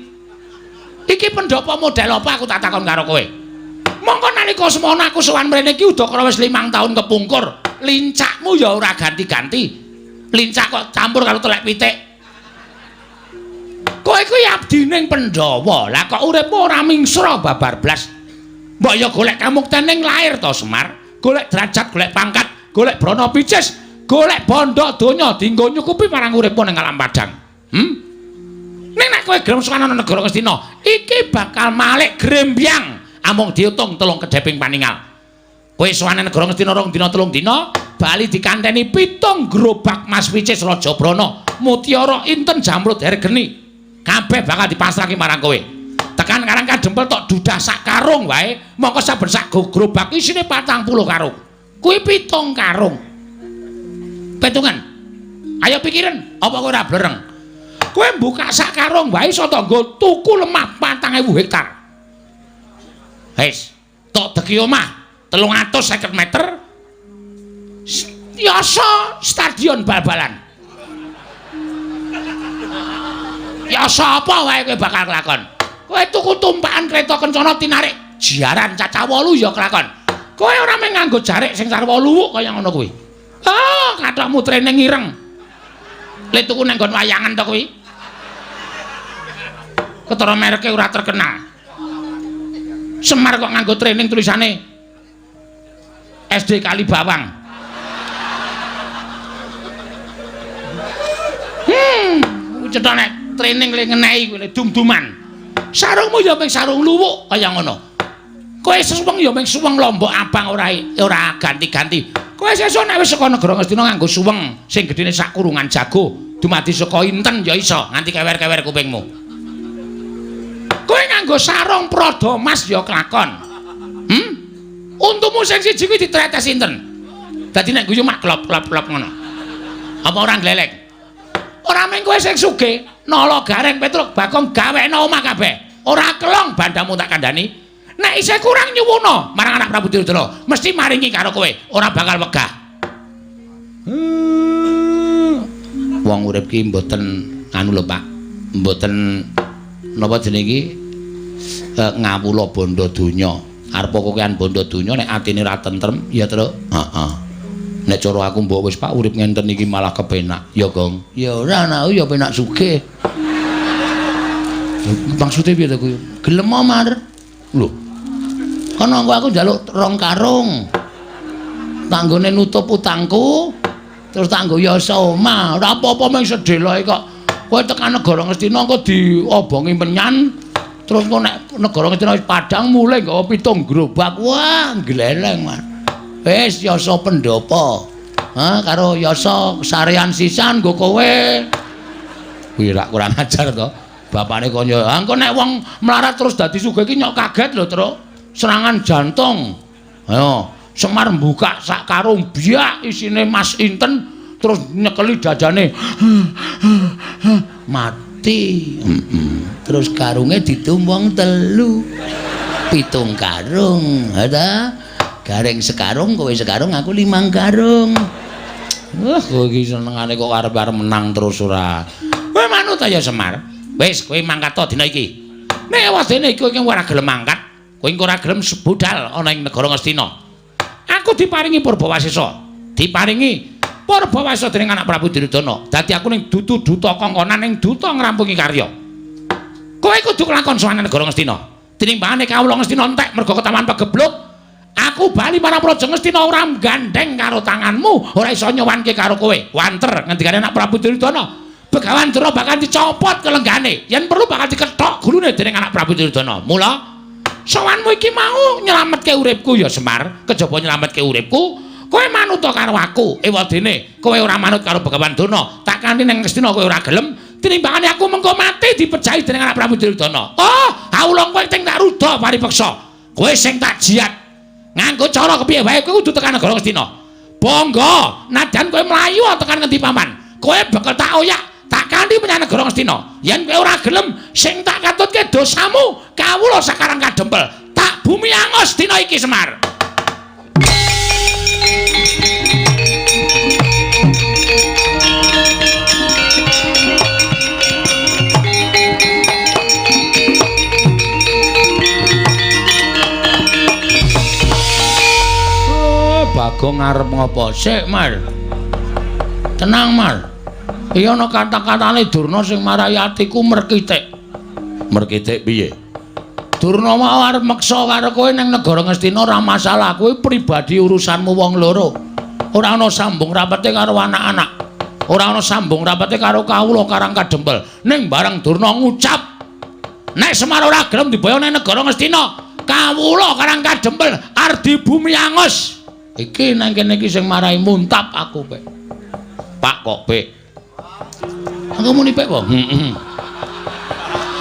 Iki pendopo model apa aku tak takon karo kowe. Mongko nalika semono aku sowan mrene iki udakara wis 5 tahun kepungkur. Lincakmu ya ora ganti-ganti. Lincak kok campur karo telek pitik. Kowe kuwi abdining Pandhawa. Lah kok uripmu ora mingsra babar blas. Mbok ya golek kamukten ning lair to Semar. Golek derajat, golek pangkat, golek brana picis, golek bondo donya dienggo nyukupi marang uripmu ning alam padang. Ning nek kowe gelem sowan ana negara Ngastina, iki bakal malik grembyang amung diutung 3 kedheping paningal. Kowe sowan negara Ngastina 2 dina 3 dina, bali dikanteni 7 gerobak Mas Picis Raja Brana, mutiara inten jamrud hergeni. Kabeh bakal dipasrahke marang kowe. Tekan Karang Kadempel tok dudah sak karung wae, mongko saben sak gerobak isine 40 karung. Kuwi 7 karung. Petungan. Ayo pikiran, apa kowe ora blereng? Kowe mbuka sak karung wae iso nggo tuku lemah 4000 hektar. Wis, tok deki omah 350 meter. Yasa stadion bal-balan. Yasa apa wae kowe bakal kelakon? Kowe tuku tumpakan kereta kencana tinarik jaran cacah 8 ya kelakon. Kowe ora mung nganggo jarik sing sarwa luwuk kaya ngono kuwi. Ah, kathokmu training ireng. Le tuku nang nggon wayangan to kuwi. Ketara mereke ora terkenal. Semar kok nganggo training tulisane SD Kalibawang. Cetha nek training le ngenehi kuwi le dum-duman. Sarungmu ya mung sarung luwuk kaya ngono. Kowe suweng ya mung suweng lombok abang ora ganti-ganti. Kowe sesuk nek wis saka negara Ngastina nganggo suweng sing gedene sak kurungan jago, dumadi saka inten ya iso nganti kewer-kewer kupingmu. Kowe nganggo sarung Prada Mas ya kelakon. Untumu sing siji kuwi ditretes inten. Dadi nek guyu mak klop-klop-klop ngono. Apa ora glelek? Ora mung kowe sing sugih, Nala Gareng Petruk Bagong gawekno omah kabeh. Ora kelong bandamu tak kandhani. Nek isih kurang nyuwuna marang anak Prabu Duryudana, mesti maringi karo kowe, ora bakal wegah. Wong urip ki mboten anu lho Pak, mboten napa jenenge iki ngawula bondo donya. Arep kokean bondo donya nek atine ra tentrem ya, Truk. Heeh. Nek cara aku mbok wis Pak urip ngenten iki malah kepenak. Ya, Gong. Ya ora anakku ya penak sugih. Maksude piye to kuwi? Gelem Mar. Lho. Kono engko aku njaluk 2 karung. Tanggone nutup utangku, terus tanggo yasa omah. Ora apa-apa mung sedheloe kok. Kowe tekan negara Ngastina engko diobongi menyan, terus engko nek negara Ngastina wis padhang mulih nggawa 7 gerobak. Wah, gleleng, Mas. Wis yasa pendopo. Ha karo Yasa sarean sisan nggo kowe. Kuwi rak kurang ajar to. Bapane kon yo, engko nek wong melarat terus dadi sugih iki nyok kaget lho, Truk. Serangan jantung. Ayo, Semar mbuka sak karung biak isine Mas Inten terus nyekeli dadane. Mati. Terus karunge didum wong telu. 7 karung, ha ta? Gareng sekarung, kowe sekarung, aku 5 karung. Wah, kowe iki senengane kok arep-arep menang terus ora. Kowe manut ya Semar. Wis, kowe mangkat to dina iki. Nek wadene kowe iki ora gelem mangkat, kowe engko ora gelem budal ana ing negara Ngastina. Aku diparingi Purbawasesa. Diparingi Purbawasesa dening anak Prabu Duryudana. Dadi aku ning dudu duta kongkonan ning duta ngrampungi karya. Kowe kudu kelakon sowan negara Ngastina. Tinimbangane kawula Ngastina entek mergo ketawan pegebluk. Aku bali marang Praja Ngastina ora gandeng karo tanganmu, ora iso nyowanke karo kowe. Wanter ngendikane anak Prabu Duryudana. Begawan Durna bakal dicopot kelenggane, yen perlu bakal dikethok gulune dening anak Prabu Duryudana. Mula sowanmu iki mau nyelametke uripku ya Semar, kejaba nyelametke uripku, kowe manut karo aku. Ewadene kowe ora manut karo Begawan Durna, tak kanthi ning Ngastina kowe ora gelem, tinimbangane aku mengko mati dipejahi dening anak Prabu Duryudana. Oh, awula kowe sing tak ruda paripeksa. Kowe sing tak jiat. Nganggo cara kepiye wae kowe kudu tekan negara Ngastina. Bangga, nadyan kowe mlayu tekan ngendi paman. Kowe bakal tak oyak, tak kanthi menyang negara Ngastina. Yen kowe ora gelem, sing tak katutke dosamu, kawula sakarang kadempel. Tak bumi angus dina iki Semar. Bagong arep ngopo? Sik, Mar. Tenang, Mar. Iya ana kata-katane Durna sing marai atiku merkitik. Merkitik piye? Durna mau arep meksa karo kowe ning negara Ngastina ora masalah, kowe pribadi urusanmu wong loro. Ora ana sambung rapete karo anak-anak. Ora ana sambung rapete karo kawula Karang Kadempel. Ning bareng Durna ngucap, nek Semar ora gelem diboyong ning negara Ngastina, kawula Karang Kadempel arep dibumi angus. Iki nang kene iki sing marai muntap aku, Pek. Pak kok, Pek? Aku muni Pek apa? Heeh.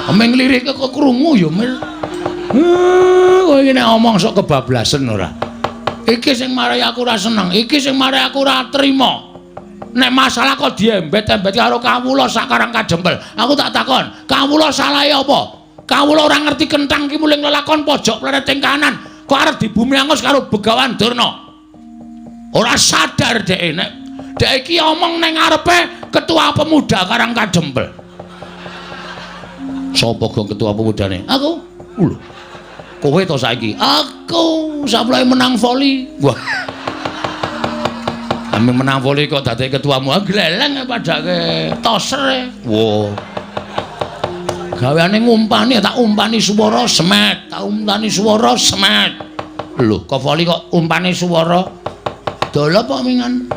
Omeng lirike kok krungu ya, Mir. Kowe iki nek omong sok kebablasen ora. Iki sing marai aku ora seneng, iki sing marai aku ora trima. Nek masalah kok diembet-embet karo kawula sakarang kadempel. Aku tak takon, kawula salahe apa? Kawula ora ngerti kenthang ki muling lelakon pojok plereting kanan, kok arep dibumi angus karo Begawan Durna. Ora sadar dhek nek dhek iki omong ning ngarepe ketua pemuda Karang Kadempel. Sapa gong ketua pemudane? Aku. Lho. Kowe to saiki? Aku saplai menang voli. Wah. Ame menang voli kok dadi ketuamu. Gleleng padake toser. Wah. Gaweane ngumpani, tak umpani swara semet, tak umpani swara semet. Lho, kok voli kok umpani swara? Dolop kok mingan.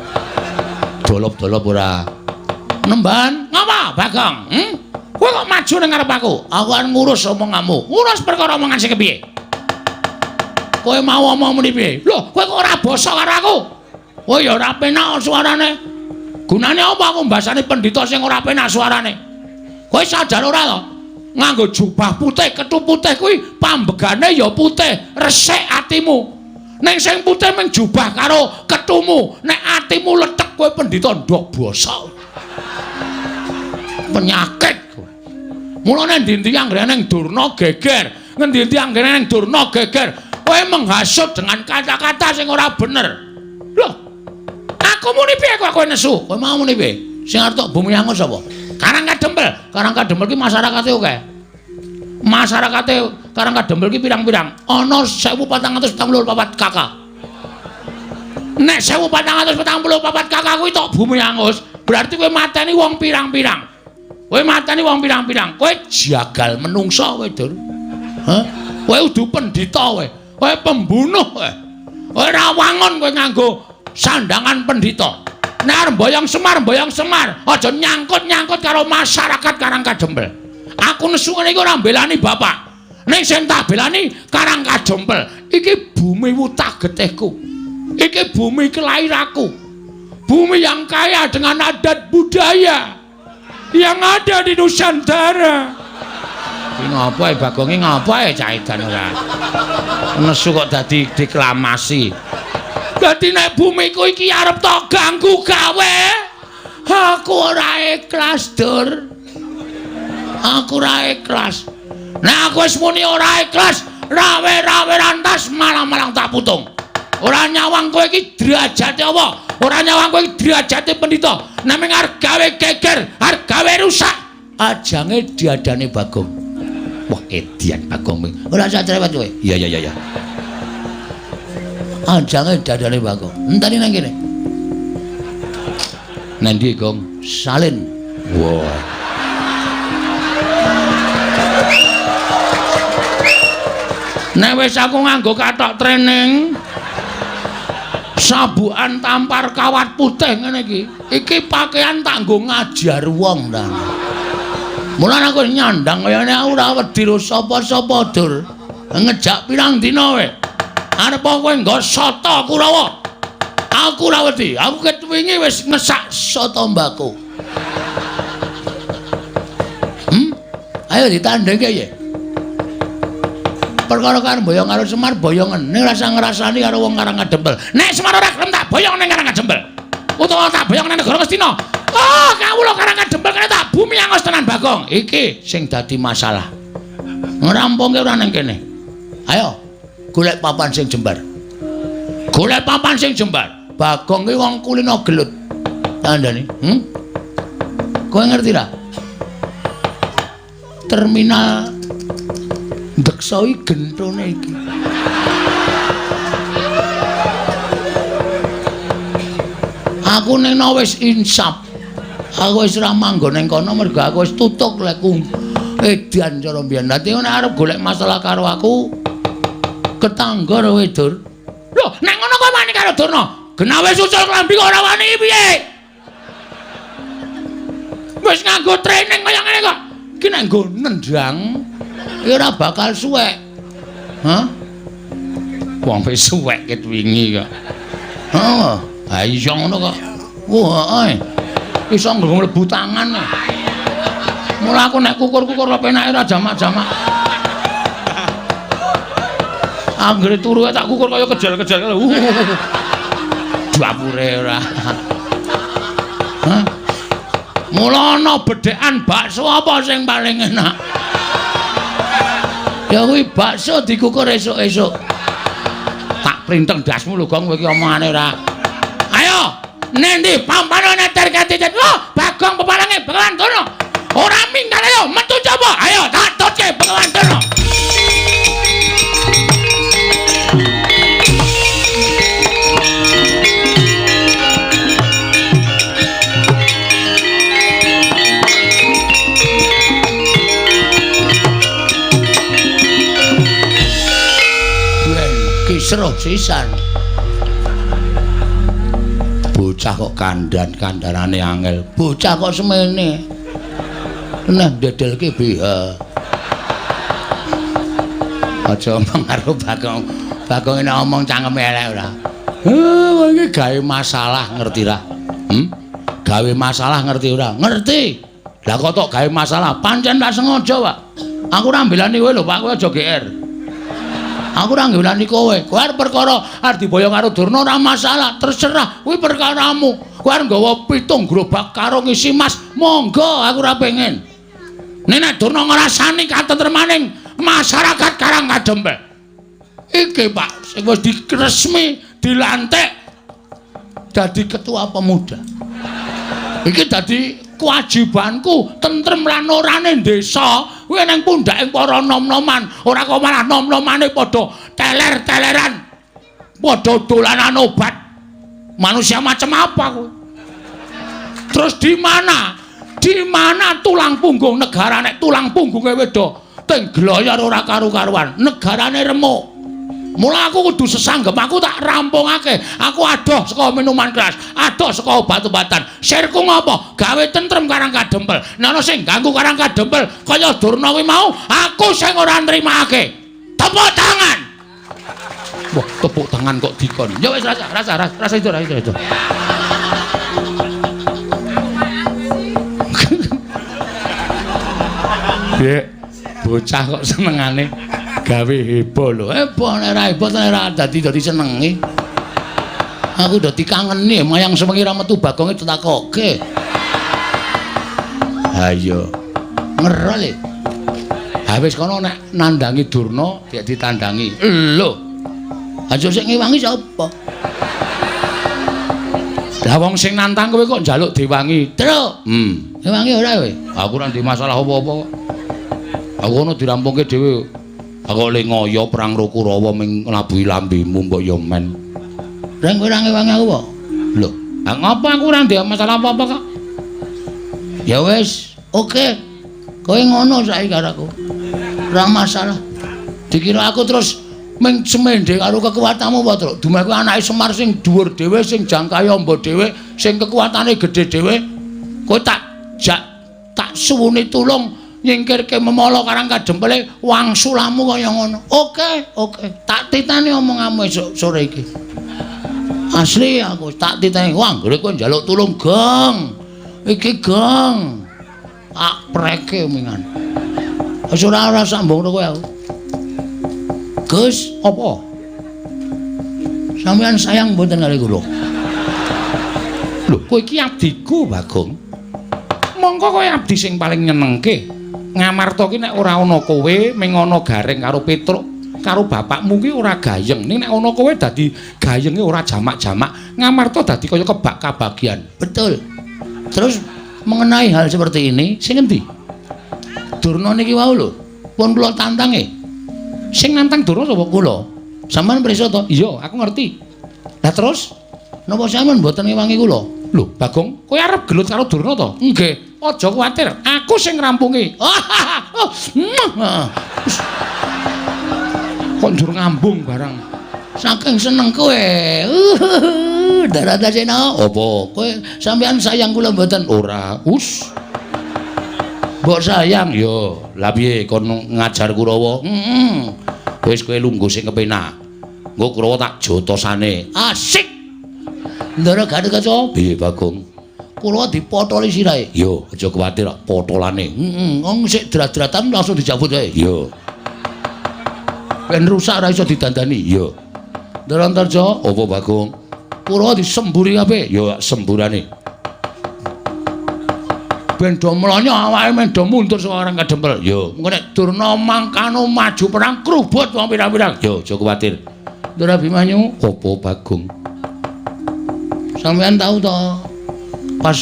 Dolop-dolop ora. Nemban, ngapa Bagong? Kowe kok maju ning ngarep aku? Aku arep ngurus omonganmu. Ngurus perkara omongan sing kepiye? Kowe mau omong muni piye? Lho, kowe kok ora basa karo aku? Kowe ya ora penak suarane. Gunane apa aku mbasani pendhita sing ora penak suarane? Kowe sadar ora to? Nganggo jubah putih, kethu putih kuwi pambegane ya putih, resik atimu. Ning sing putih mung jubah karo kethumu, nek atimu lethek kowe pendhita ndok basa. Penyakit kowe. Mulane endi-endi anggere ning Durna geger, ngendi-endi anggere ning Durna geger, kowe menghasut dengan kata-kata sing ora bener. Loh, aku muni piye kok kowe nesu? Kowe mau muni piye? Sing arep tok bumi angus sapa? Karang Kadempel. Karang Kadempel ki masyarakate akeh. Masyarakate Karang Kadempel ki pirang-pirang? Ana 1444 KK. Nek 1444 KK kuwi tok bumi angus, berarti kowe mateni wong pirang-pirang. Kowe mateni wong pirang-pirang. Kowe jagal menungsa kowe, Dur. Hah? Kowe udu pendhita kowe. Kowe pembunuh kowe. Kowe ora wangun kowe nganggo sandangan pendhita. Nek arep mboyong Semar, mboyong Semar, aja nyangkut-nyangkut karo masyarakat Karang Kadempel. Aku nesu ngene iki ora mbelani bapak. Ning sing tak belani Karang Kadempel. Iki bumi wutah getihku. Iki bumi kelahiranku. Bumi yang kaya dengan adat budaya yang ada di Nusantara. Iki ngapa e Bagong iki ngapa e cah edan ora? Nesu kok dadi deklamasi. Dadi nek bumiku iki arep tok ganggu gawe, aku ora ikhlas, Dur. Aku ora ikhlas. Nek aku wis muni ora ikhlas, rawe-rawe rantas malang-malang tak putung. Ora nyawang kowe iki derajate apa? Ora nyawang kowe iki derajate pendhita. Namung arep gawe geger, arep gawe rusak. Ajange diadane Bagong. Wah, edian Bagong. Ora usah cerewet kowe. Iya iya iya. Ajange dadane Bagong. Enteni nang kene. Nang ndi, Gong? Salin. Wah. Nek wis aku nganggo kathok training, sabukan tampar kawat putih ngene iki. Iki pakaian tak nggo ngajar wong ta. Mulane aku nyandang kaya ngene aku ora wedi ro sapa-sapa, Dur. Ngejak pirang dina wae. Arep kowe nggo soto Kurawa. Aku ora wedi. Aku ket wingi wis ngesak soto mbako. Ayo ditandhengke ya. Perkara kan boyong karo Semar boyongen. Ning rasa ngrasani karo wong Karang Kadempel. Nek Semar ora gelem tak boyong ning Karang Kadempel. Utawa tak boyong ning negara Ngastina. Oh, kawula Karang Kadempel kene tak bumi angos tenan Bagong. Iki sing dadi masalah. Ngrampungke ora ning kene. Ayo golek papan sing jembar. Golek papan sing jembar. Bagong ki wong kulino gelut. Tandane, Kowe ngerti ra? Terminal Deksa iki gentone iki. Aku ning wis insaf. Aku wis ora manggon ning kono mergo aku wis tutuk lekku edan cara mbiyen. Dadi nek arep golek masalah karo aku ketangga kowe, Dur. Lho, nek ngono kowe wani karo Durna. Genah wis ucul klambi kok ora wani piye? Wis nganggo training kaya ngene kok. Iki nek nggo nendang iki ora bakal suwek. Hah? Wong wis suwek ket wingi kok. Heeh. Ha iso ngono kok. Wah, heeh. Iso nggo mlebu tangan. Mula aku nek kukur-kukur penake ora jamak-jamak. Anggere turu tak kukur kaya kejal-kejal. Dapure ora. Hah? Mula ana bedhekan bakso apa sing paling enak? Ya kuwi bakso dikukur esuk-esuk. Tak printeng ndasmu lho, Gong, kowe iki omongane ora. Ayo, nendi pampane neter ketitet. Lho, Bagong peparange Begawan Durna. Ora minggat ayo metu coba. Ayo tak tutke Begawan Durna. Kisruh sisan. Bocah kok kandhan-kandhanane angel. Bocah kok semene. Nah ndedelke BH. Aja omong karo Bagong. Bagong nek omong cangkeme elek ora. Heh, iki gawe masalah ngerti ra? Gawe masalah ngerti ora? Ngerti. Lah kok tok gawe masalah? Pancen tak sengaja, Pak. Aku ora mbelani kowe lho, Pak. Kowe aja GR. Aku ora ngelani kowe. Kowe arep perkara arep diboyong karo Durna ora masalah, terserah. Kuwi perkaramu. Kowe arep nggawa 7 gerobak karo ngisi mas, monggo aku ora pengen. Nek Durna ngrasani katentremaning masyarakat Karang Kadempel. Iki Pak, sing wis diresmi dilantik dadi ketua pemuda. Iki dadi kewajibanku tentrem lan orane desa kuwi nang pundhake para nom-noman, ora kok malah nom-nomane padha teler-teleran, padha dolanan obat. Manusia macam apa kuwi? Terus di mana? Di mana tulang punggung negara nek tulang punggunge wedo teng gloyor ora karu-karuan, negarane remuk. Mula aku kudu sesanggem, aku tak rampungake. Aku adoh saka minuman keras, adoh saka obat-obatan. Sirku ngopo? Gawe tentrem Karang Kadempel. Nek ana sing ganggu Karang Kadempel kaya Durna kuwi mau, aku sing ora nrimake. Tepuk tangan. Wah, tepuk tangan kok dikon. Ya wis rasa itu. Piye? Bocah kok senengane gawe heboh lho. Heboh nek ora heboh nek ora dadi senenge. Aku dadi kangeni mayang sewengi ra metu Bagonge ditakoke. Ha iya. Ngerol e. Ha wis kono nek nandangi Durna dik ditandangi. Lho. Aja sing ngewangi sapa? Lah wong sing nantang kowe kok njaluk diwangi. Truk. Ngewangi ora kowe? Aku ora ndek masalah apa-apa kok. Aku ono dirampungke dhewe. Aku le ngoyo perang karo Kurawa ming nglabuhi lambemu mbok yo men. Reng kowe ora ngewangi aku kok. Lho, ha ngopo aku ora ndek masalah apa-apa kok. Ya wis, oke. Kowe ngono saiki karo aku. Ora masalah. Dikira aku terus ming semende karo kekuatanmu apa, Truk? Dumeh kuwi anake Semar sing dhuwur dhewe, sing jangkahe amba dhewe, sing kekuatane gedhe dhewe. Kowe tak jak tak suwuni tulung nyingkirke memala karang kadempele wangsulamu kaya ngono. Oke, oke. Tak titani omonganmu esuk sore iki. Asli aku tak titani. Wah, anggere kowe njaluk tulung, Gong. Iki Gong. Tak preke mingan. Wis ora sambung kowe aku. Gus, apa? Sampeyan sayang mboten kali kula? Lho, kowe iki abdiku, Bagong. Mongko kowe abdi sing paling nyenengke. Ngamarta ki nek ora ana kowe, ming ana Gareng karo Petruk, karo bapakmu ki ora gayeng. Ning nek ana kowe dadi gayenge ora jamak-jamak. Ngamarta dadi kaya kebak kabagian. Betul. Terus mengenai hal seperti ini, sing endi? Durna niki wau lho, pun kula tantange. Sing nantang Durna sapa? Kula. Sampeyan prisa to? Iya, aku ngerti. Lah terus napa sampeyan mboten ngewangi kula? Lho, Bagong, kowe arep gelut karo Durna to? Nggih. Aja kuwatir, aku sing ngrampungi. Kok njur ngambung barang. Saking seneng kowe. Daratasena. Apa? Kowe sampeyan sayang kula mboten? Ora. Us. Mbok sayang yo. Lah piye kon ngajar Kurawa? Heeh. Wis kowe lungguh sing kepenak. Engko Kurawa tak jotosane. Asik. Ndara Gatotkaca. Piye Bagong? Kurawa dipotoli sirahe. Yo, aja kuwatir potolane. Heeh, wong sik drat-dratan langsung dijabut wae. Yo. Ben rusak ora iso didandani. Yo. Ndara Antarja, apa Bagong? Kurawa disemburi kabeh. Yo semburane. Ben do mlonyo awake men do mundur saka orang kadempel. Yo, engko nek Durna mangkano maju perang krubut wong pirang-pirang. Yo, aja kuwatir. Ndara Abimanyu, apa Bagong? Sampeyan tau to pas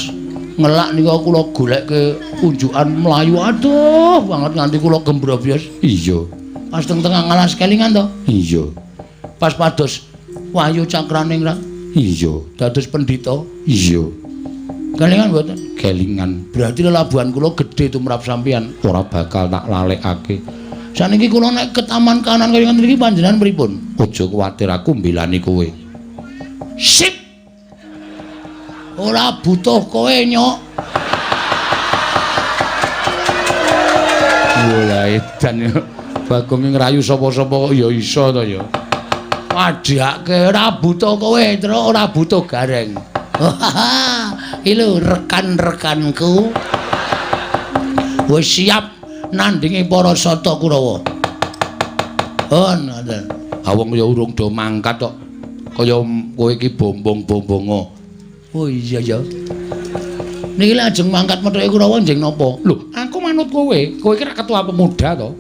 ngelak niku kula golekke unjukan mlayu aduh banget nganti kula gembrobyos. Iya. Pas teng tengah ngalas kelingan to? Iya. Pas pados Wahyu Cakraningrat? Iya. Dados pendhita? Iya. Kelingan mboten? Kelingan. Berarti lelabuhan kula gedhe tumrap sampeyan, ora bakal tak lalekake. Saniki kula nek ke taman kanan kaya ngene iki panjenengan pripun? Aja kuwatir, aku mbelani kowe. Sip. Ora butuh kowe, Nyok. Walah edan Bagong ngrayu sapa-sapa kok ya iso to ya. Padhake ora butuh kowe, Truk, ora butuh Gareng. Iki lho rekan-rekanku wis siap nandingi para Sata Kurawa. Oh, ngoten. Ha wong ya urung do mangkat kok. Kaya kowe iki bombong-bombongo. Oh iya ya. Niki lajeng mangkat methuke Kurawa njeng napa? Lho, aku manut kowe. Kowe iki rak ketua pemuda to.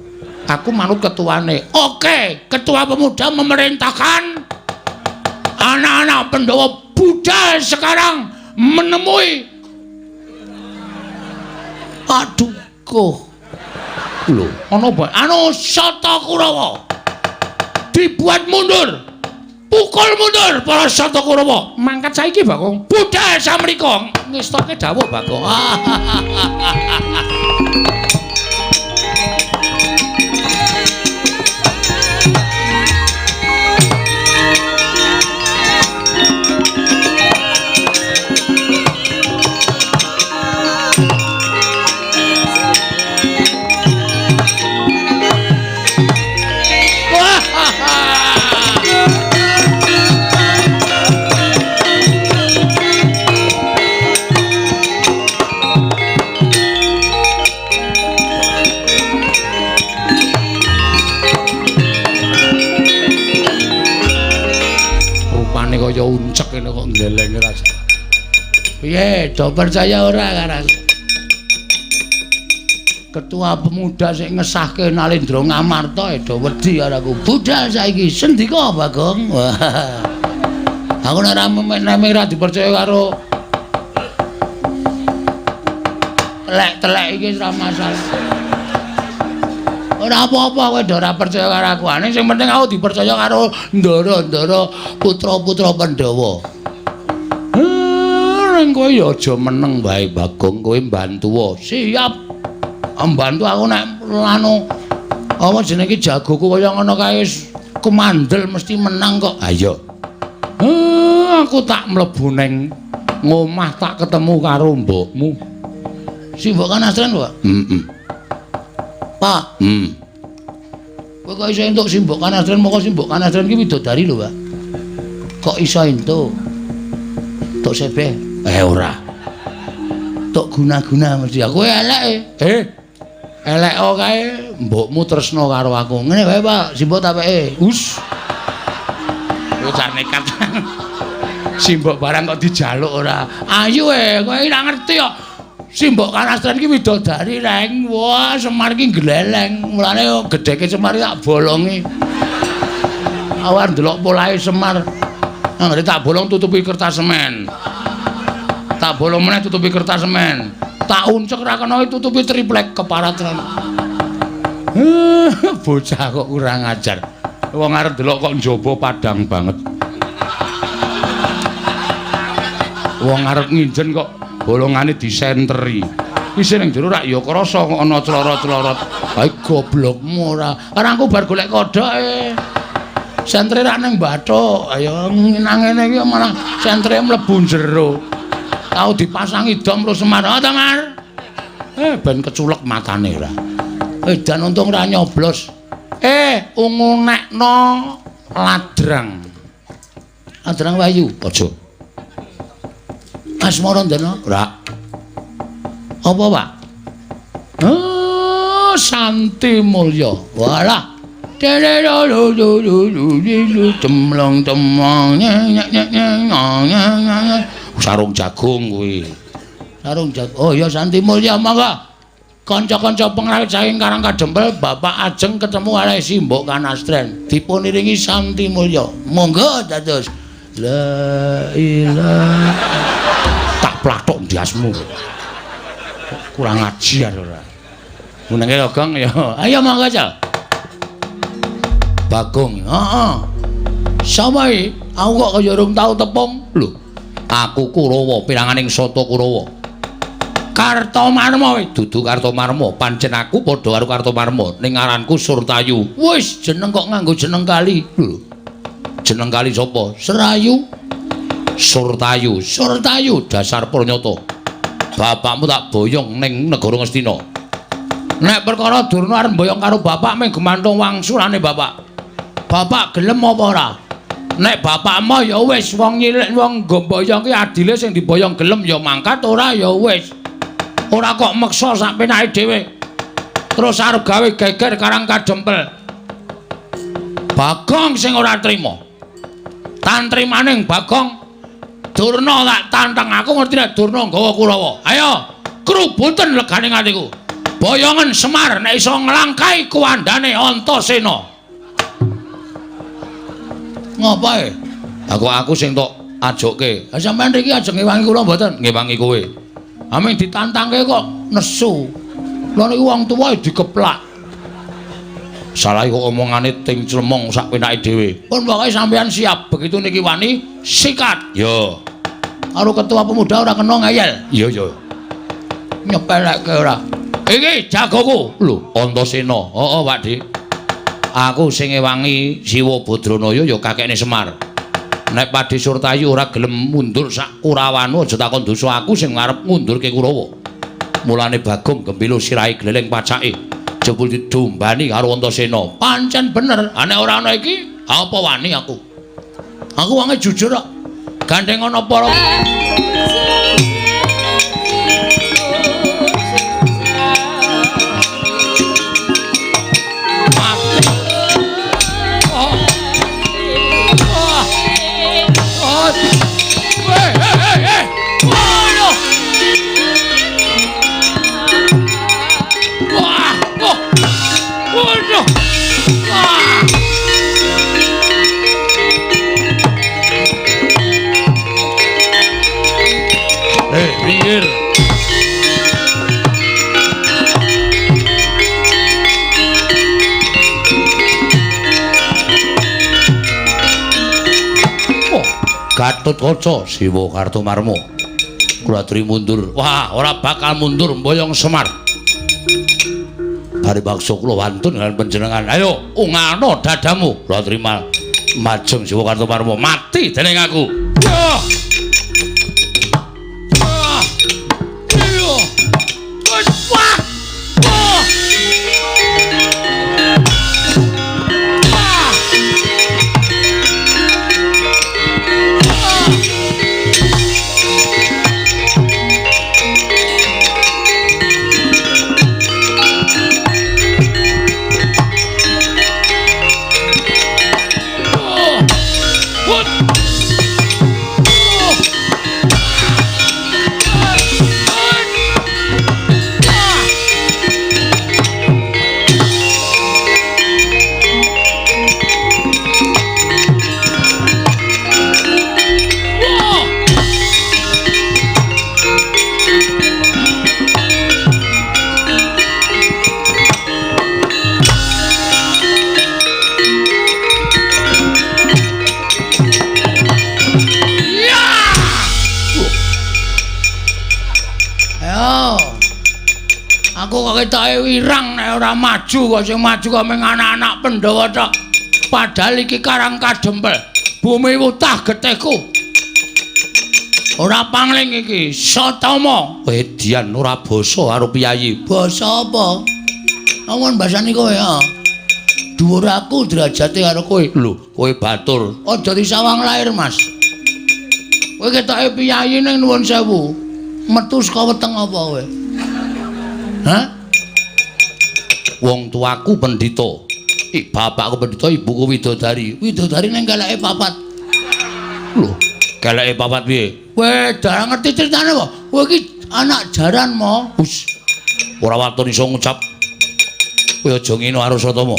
Aku manut ketuane. Oke, ketua pemuda memerintahkan anak-anak Pandhawa budal sekarang menemui. Aduh, kok. Lho, ana apa? Anu Sata Kurawa. Dibuat mundur. Pukul mundur para Sata Kurawa. Mangkat saiki, Bagong. Budal samrika. Ngestoke dawuh, Bagong. uncek kene kok nglelenge ra. Piye, do percaya ora karo aku? Ketua pemuda sing ngesahke Nalendra Ngamarta do wedi karo aku. Budal saiki sendika Bagong. Aku nek ora nek ora dipercaya karo telek-telek iki ora masalah. Ora apa-apa kowe ora percaya karo aku. Ane sing penting aku dipercaya karo ndara-ndara putra-putra Pandhawa. Ning kowe ya aja meneng wae Bagong, kowe mbantuwa. Siap. Mbantu aku nek anu apa jenenge iki jagoku kaya ngono kae wis kemandel mesti menang kok. Ayo. Aku tak mlebu ning ngomah tak ketemu karo mbokmu. Si mbok Kanastren, Pak? Heeh. Pak. Kowe kok iso entuk si mbok Kanastren, moko si mbok Kanastren ki widodari lho, Pak. Kok iso entuk? Tok sebeh? Ora. Tok guna-guna mesti. Aku elek e. Elek kae mbokmu tresna karo aku. Ngene wae, Pak, si mbok tak peke. Us. Bocah nekat. Simbok barang kok dijaluk ora. Ayu e, kowe ora ngerti kok. Simbok Kanastren iki widodari reng. Wah, Semar iki gleleng. Mulane gedheke Semar tak bolongi. Awar ndelok polahe Semar. Anggere tak bolong tutupi kertas semen. Tak bolong meneh tutupi kertas semen. Tak uncek ra kena tutupi triplek keparat. Bocah kok kurang ajar. Wong arep delok kok njaba padang banget. Wong arep nginjen kok bolongane disenteri. Isih ning jero rak ya krasa kok ana clorot-clorot. Hae goblokmu ora. Arangku bar golek kodhoke. Sentre rak ning bathuk. Ayo nang ngene iki malah sentre mlebu jero. Tau dipasangi dom terus Semar. Oh ta, Mar? Ben keculek matane ora. Edan untung ora nyoblos. Ungu nekno ladrang. Ladrang Wayu, aja. Asmarandana, ora. Apa, Pak? Oh, Santi Mulya. Walah. Cemlong cemlong. Sarung jagung kuwi. Sarung jagung. Oh ya Santi Mulya monggo. Kanca-kanca pengrawit saking Karang Kadempel, Bapak Ajeng ketemu karo si Mbok Kanastren. Dipuniringi Santi Mulya. Monggo dados. La ilaha. Tak plathok ndiasmu. Kurang ajar ora. Menenge Gong ya. Ayo monggo aja. Bagong. Heeh. Sapa iki? Aku kok kaya urung tau tepung. Lho, aku Kurawa, piranganing Sata Kurawa. Kartomarma kowe dudu Kartomarma, pancen aku padha karo Kartomarma ning aranku Surtayu. Wis jeneng kok nganggo jeneng kali. Lho. Jeneng kali sapa? Serayu. Surtayu. Surtayu dasar pranyata. Bapakmu tak boyong ning negara Ngastina. Nek perkara Durna arep mboyong karo bapak mung gemantung wangsulane bapak. Bapak gelem apa ora? Nek bapakmu ya wis wong nyilik wong nggo mboyong ki adile sing diboyong gelem ya mangkat, ora ya wis. Ora kok meksa sak penake dhewe. Terus arep gawe geger Karang Kadempel. Bagong sing ora trima. Tantrimaning Bagong Durna tak tantang, aku ngerti nek Durna nggawa Kurawa. Ayo, krubuten legane atiku. Boyongen Semar nek iso nglangkai kuwandane Antasena. Ngopo e? Aku sing tok ajokke. Ha sampean riki ajeng ngewangi kula mboten? Ngewangi kowe. Aming ditantangke kok nesu. Lha niku wong tuwa dikeplak. Salah kok omongane ting clemong sak penake dhewe. Pun pokoke sampean siap, begitu niki wani sikat. Yo. Karo ketua pemuda ora kena ngeyel. Iya yo. Nyepelekke ora. Iki jagoku. Lho, Antasena. Heeh, Pak Dik. Aku sing ngewangi Siwa Badranaya ya kakekne Semar. Nek Padhe Surtayu ora gelem mundur sak Kurawanu aja takon dosa aku sing arep ngundurke Kurawa. Mulane Bagong gembilo sirahe gleleng pacake. Jebul didombani karo Antasena. Pancen bener, nek ora ana iki, apa wani aku? Aku wonge jujur kok. Gandeng ana para Gatotkaca Siwa Kartomarma. Kula aturi mundur. Wah, ora bakal mundur mboyong Semar. Bari baksa kula wantun dengan panjenengan. Ayo, ungano dadamu. Kula terima majeng Siwa Kartomarma mati dening aku. Yo. Yo. Wah. Wah. Aku kok ketoke wirang nek ora maju kok sing maju kok mung anak-anak Pandhawa tok. Padahal iki Karang Kadempel, bumi wutah getihku. Ora pangling iki, Satama. Wedian ora basa karo piyayi. Basa apa? Awan basane kowe ya. Dhuwur aku derajate karo kowe. Lho, kowe batur. Aja disawang lair, Mas. Kowe ketoke piyayi ning nuwun sewu. Metu saka weteng apa kowe? Hah? Wong tuaku pendhita. Bapakku pendhita, ibuku widodari. Widodari ning keleke papat. Lho, keleke papat piye? Kowe darah ngerti critane apa? Kowe iki anak jaran mo. Hus. Ora waton iso ngucap. Kowe aja ngene karo Satama.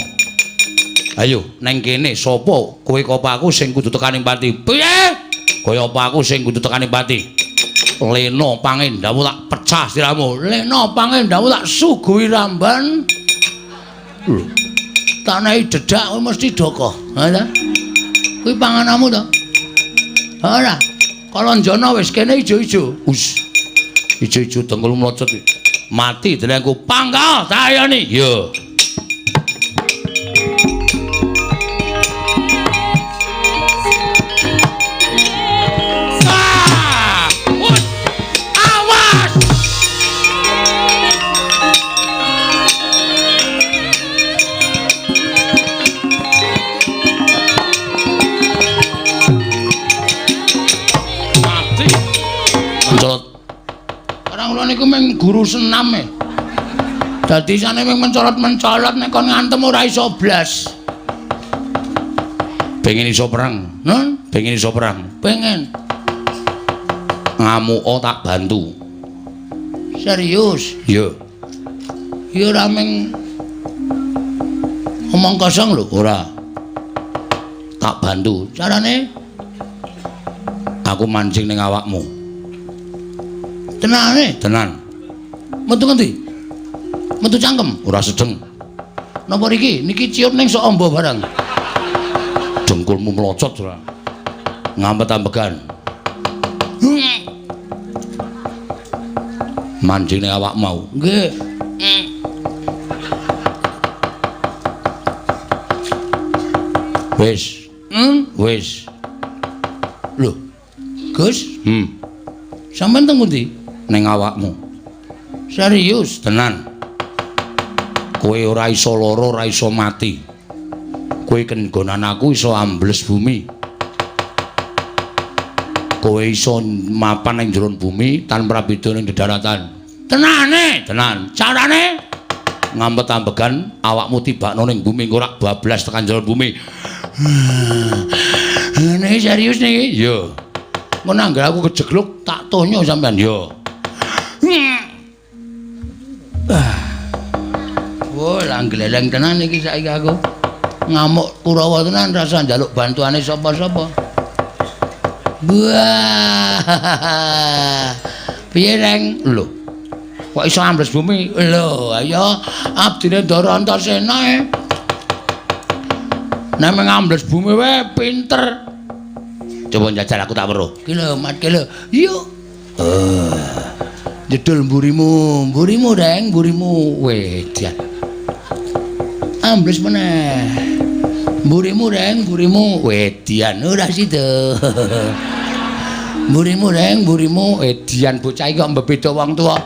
Ayo, neng kene sapa kowe apa aku sing kudu tekaning pati? Piye? Kowe apa aku sing kudu tekaning pati? Lena pangendamu tak pecah siramu. Lena pangendamu tak suguhi ramban. Lho. Tak nehi dedak kowe mesti dokoh. Ha ta? Kuwi pangananmu to? Ora. Kalanjana wis kene ijo-ijo. Hus. Ijo-ijo dengkul mlocot. Mati delengku. Pangkal tayoni. Ya. Niku mung guru senam e. Dadi isane mung mencolot-mencolot nek kon ngantem ora iso blas. Pengen iso perang, nun? Pengen iso perang. Pengen. Ngamuka tak bantu. Serius? Iya. Ya ora mung omong kosong lho, ora. Tak bantu. Carane aku mancing ning awakmu. Tenane, tenan. Metu ngendi? Metu cangkem, ora sedeng. Napa riki? Niki ciut ning sok amba barang. Dengkulmu mlocot ora. Ngampet-ambegan. Mancing ning awak mau. Nggih. Wis. Wis. Lho. Gus? Sampeyan teng pundi? Ning awakmu. Serius? Tenan. Kowe ora iso lara, ora iso mati. Kowe kenggonan aku iso ambles bumi. Kowe iso mapan ning jero bumi tanpa beda ning dedaratan. Tenane? Tenan. Carane ngampet-ambegan awakmu tibakno ning bumi engko rak bablas tekan jero bumi. Niki serius niki? Iya. Mun anggere aku kejegluk tak tonyo sampean. Iya. Wah, lah gleleng tenan iki saiki aku. Ngamuk Kurawa tenan rasa njaluk bantuane sapa-sapa. Wah. Piye, Reng? Lho. Kok iso ambles bumi? Lho, ayo abdine Ndara Antasena e. Nek ngambles bumi wae pinter. Coba njajal aku tak weruh. Ki lho, Mat, ki lho. Yuk. Jedul mburimu, mburimu Reng, mburimu. Wedian. Ambles meneh. Mburimu Reng, mburimu. Wedian ora sida. Mburimu Reng, mburimu. Edian bocah iki kok mbebeda wong tuwa.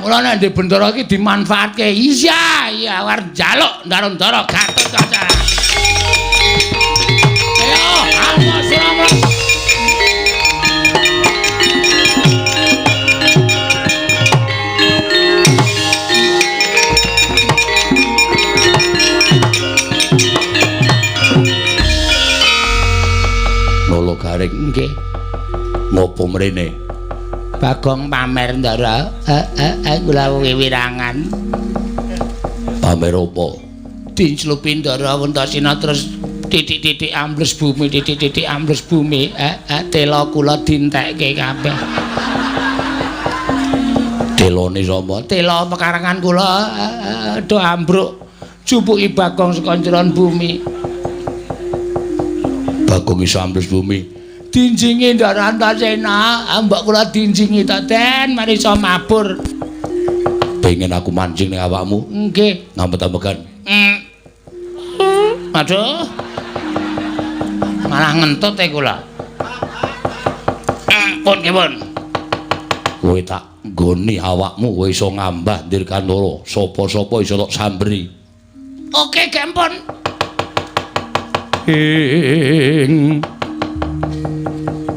Mula nek ndek bendara iki dimanfaatke. Iya, iya arep njaluk ndara-ndara Gatotkaca. Ayo, amos amos. Nolo Gareng nggih. Ngopo mrene? Bagong pamer ndara. Kula wiwirangan. Pamer apa? Dinclupi ndara Antasena terus titik-titik ambles bumi, titik-titik ambles bumi. Tela kula dintekke kabeh. Telone sapa? Tela pekarangan kula do ambruk. Jupuki Bagong saka njeron bumi. Bagong iso ambles bumi. Dinjingi Ndara Antasena, mbok kula dinjingi ta Den, mari iso mabur. Pengen aku mancing ning awakmu? Nggih. Ngambet-ambekan. Aduh. Malah ngentut e kula. Pun nggih pun. Kowe tak nggoni awakmu kowe iso ngambah Dirgantara, sapa-sapa iso tok samberi. Oke, gempon. Ing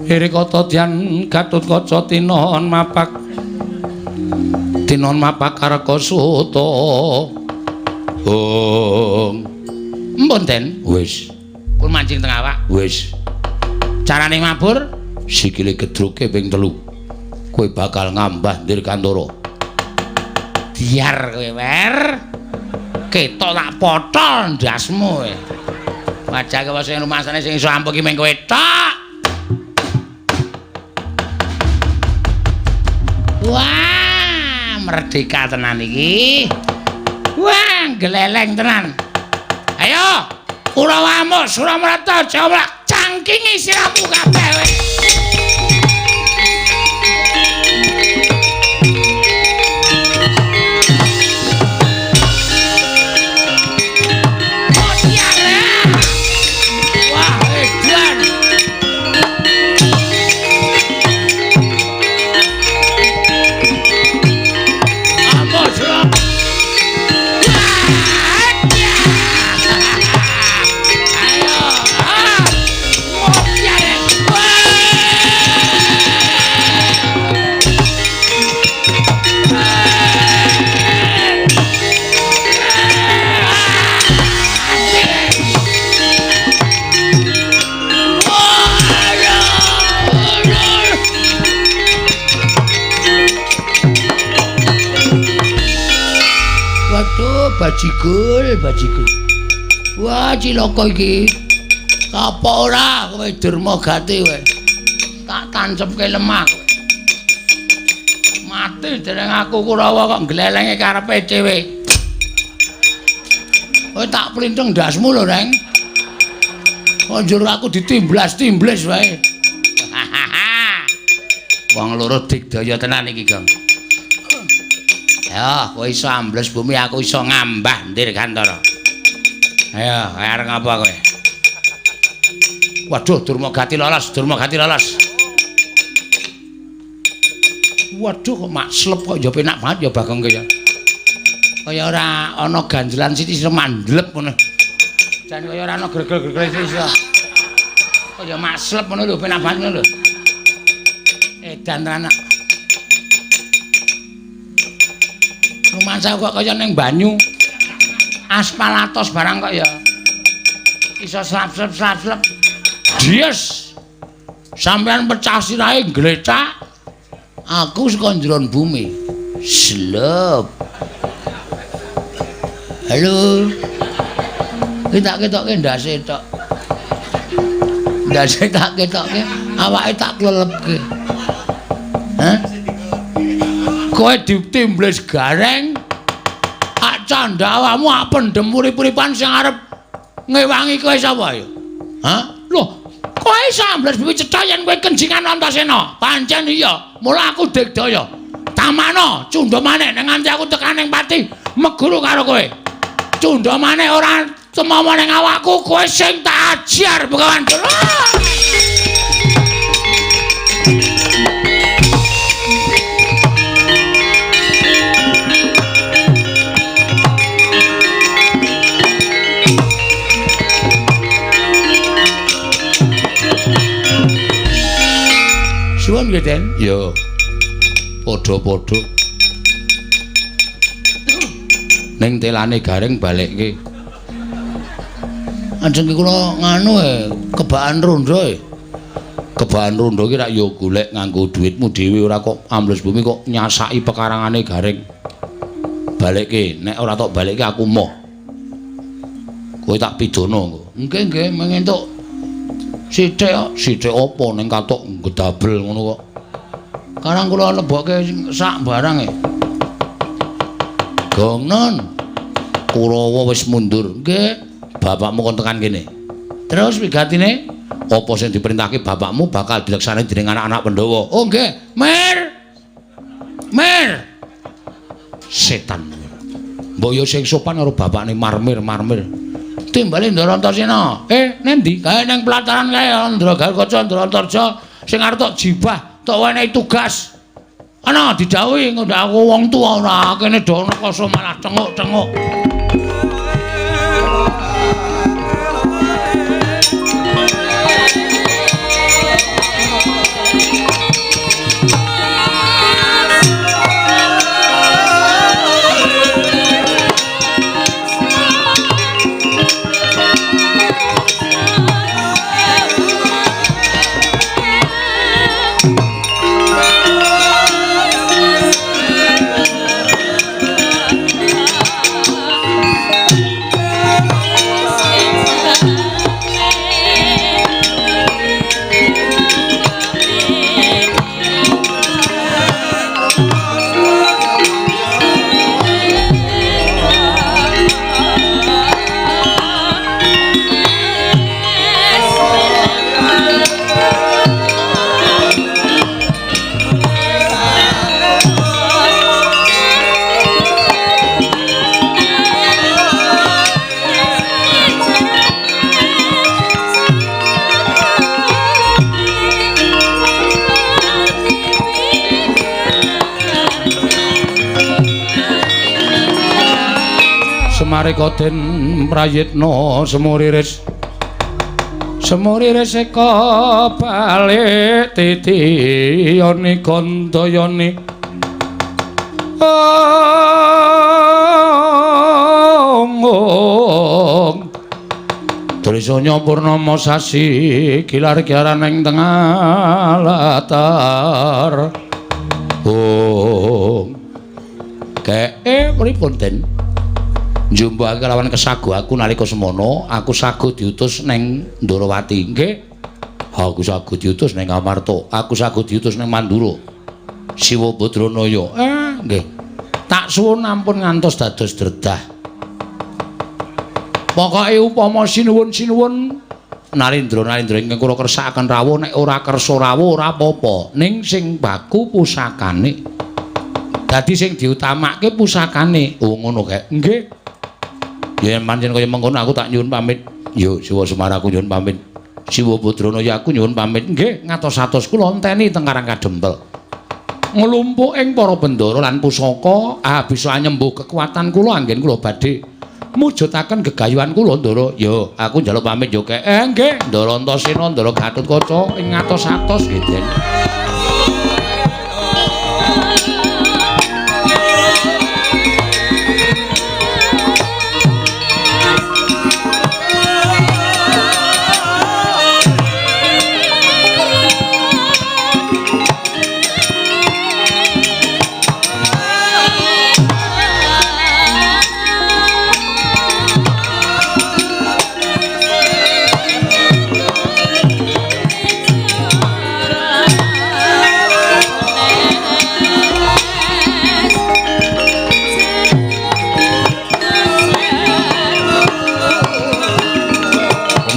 Irikata dyan Gatotkaca tinon mapak tinon mapak Karkasuta. Hong. Empun Den. Wis. Kul mancing teng awak. Wis. Carane mabur sikile gedruke ping 3. Kowe bakal ngambah Dirgantara. Diar kowe, Wer. Ketok tak potol ndasmu kowe. Wajah kowe sing rumasane sing iso ampuh ki mung kowe tok. Wah, merdeka tenan iki. Wah, gleleng tenan. Ayo, Kurawa amuk, Suramrata, Jawa cangkingi siramu kabeh kowe. Wah, edan. Waduh, bajigul, bajigul. Wah, cilaka iki. Kapok ora kowe Durmagati kowe. Tak tancepke lemah kowe. Mati dereng aku Kurawa kok glelenge karepe dhewe. Kowe tak plintheng ndasmu lho, Reng. Kok njur aku ditimblas-timblis wae. Wong loro digdaya tenan iki, Gong. Ya, kowe iso ambles bumi, aku iso ngambah Dirgantara. Ayo, arep ngapa kowe? Waduh, Durmagati lolos, Durmagati lolos. Waduh, kok makslep kok ya penak banget ya Bagong kaya. Kaya ora ana ganjelan sithik iso mandlep ngono. Jan kaya ora ana gregel-gregel sithik iso. Kaya makslep ngono lho, penak banget ngono lho. Edan tenan. Rumangsa kok kaya ning banyu. Aspal atos barang kok ya. Iso slap-slap-slap. Dies. Sampeyan pecah sirahe glecak. Aku saka njeron bumi. Slep. Halo. Iki tak ketokke ndase tok. Ndase tak ketokke, awake tak klelepke. Hah? Kowe ditimbles gareng. Ak candha awakmu ak pendem urip-uripan sing arep ngewangi kowe sapa ya? Hah? Loh, Kowe iso ambles bumi cetha yen kowe kenjingan Antasena. Pancen iya, mula aku digdaya. Tamana cundha maneh nek nganti aku tekan ning pati meguru karo kowe. Cundha maneh ora tumawa ning awakku, kowe sing tak ajar Begawan Durna. Suwun nggih, Den. Ya. Padha-padha. Ning telane Gareng balekke. Ajeng kula nganu kebakan rondo e. Kebakan rondo iki rak ya golek nganggo dhuwitmu dhewe ora kok ambles bumi kok nyasaki pekarangane Gareng. Balekke, nek ora tok balekke aku moh. Kowe tak pidana engko. Nggih, nggih, mengentuk sithik kok, sithik apa ning katok gedabel ngono kok. Karang kula lebokke sak barang e. Gongnon. Kurawa wis mundur. Nggih, bapakmu kon tekan kene. Terus wigatine apa sing diperintahke bapakmu bakal dilaksanani dening anak-anak Pandhawa. Oh nggih, Mir. Mir. Setan. Mbok yo sing sopan karo bapakne marmir-marmir. Timbale Ndara Antasena. Nendi? Kae ning pelataran kae Ndra Garukaca, Ndra Antarja sing arep tok jibah, tok wenehi tugas. Ana didhawuhi ngundhak aku wong tuwa ora kene do rekoso malah tenguk-tenguk. Semarika den prayitna semuriris semuriris eka balik titiyane gandayane ong Trisanya purnama sasi gilar-gilaran ing tengah latar. Ong keke pripun den? Njumbake kelawan kesago aku nalika semono, aku sago diutus neng Ndorowati. Nggih. Aku sago diutus neng Amarta, aku sago diutus neng Mandura. Siwa Badranaya. Nggih. Tak suwun ampun ngantos dados dredah. Pokoke upama sinuwun-sinuwun Narendra-narendra ingkang kula kersakaken rawuh, nek ora kersa rawuh ora apa-apa. Ning sing baku pusakane. Dadi sing diutamake pusakane. Oh ngono kae. Nggih. Yen pancen kaya mengkono aku tak nyuwun pamit. Yo Siwa Semar aku nyuwun pamit. Siwa Badranaya aku nyuwun pamit. Nggih, ngatos-atos kula enteni teng Karang Kadempel. Nglumpuk ing para bendara lan pusaka, bisa anyembuh kekuatan kula anggen kula badhe mujudaken gegayuhan kula Ndara. Yo, aku njaluk pamit yo kek. Nggih, Ndara Antasena, Ndara Gatotkaca ing ngatos-atos nggih, Den.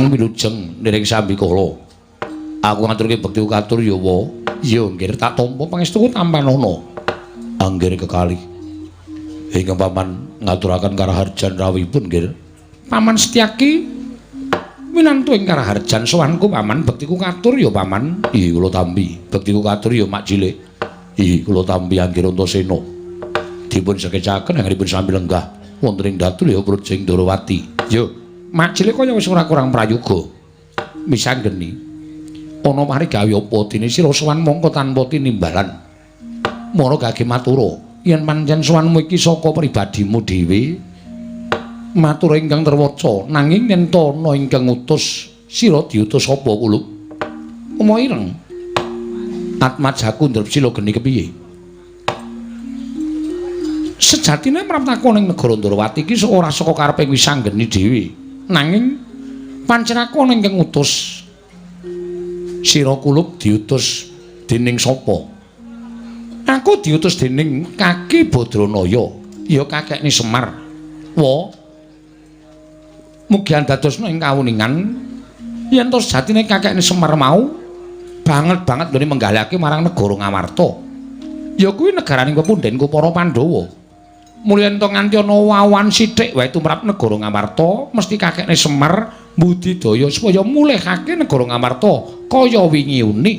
Wilujeng niring sambikala. Aku ngaturke bekti katur ya wa. Ya nggih tak tampa pangestuku tampanana. Anggir kekalih. Ingkang paman ngaturaken karaharjan rawuhipun nggih. Paman Setyaki minantu ing karaharjan sowanku paman bektiku katur ya paman. Ih kula tampi. Bektiku katur ya mak cilik. Ih kula tampi anggir Antasena. Dipun sekecaken anggenipun sami lenggah wonten ing datul ya Prajing Ndorowati. Yo mak cilik kaya wis ora kurang prayoga. Misanggeni ana mari gawe apa dene sira sowan mongko tanpa tinimbalan. Mara gage matura yen pancen sowanmu iki saka pribadimu dhewe matur ingkang terwaca nanging yen ta ana ingkang ngutus sira diutus apa kulup? Uma ireng. Atmajaku ndrep sila geni kepiye? Sejatine mraptaku ning negara Ndorowati iki ora saka karepe Wisanggeni dhewe. Nanging pancen aku ana ingkang ngutus. Sira kulup diutus dening sapa? Aku diutus dening Kaki Badranaya, ya kakekne Semar. Wa mugi andadosna ing kawuningan yen to sejatine kakekne Semar mau banget-banget nggone menggalihake marang negara Ngamarta. Ya kuwi negaraning pepundhenku para Pandhawa. Mulya yen to nganti ana wawan sithik wae tumrap negara Ngamarta, mesti kakekne Semar mbudidaya supaya mulihake negara Ngamarta kaya wingi uni.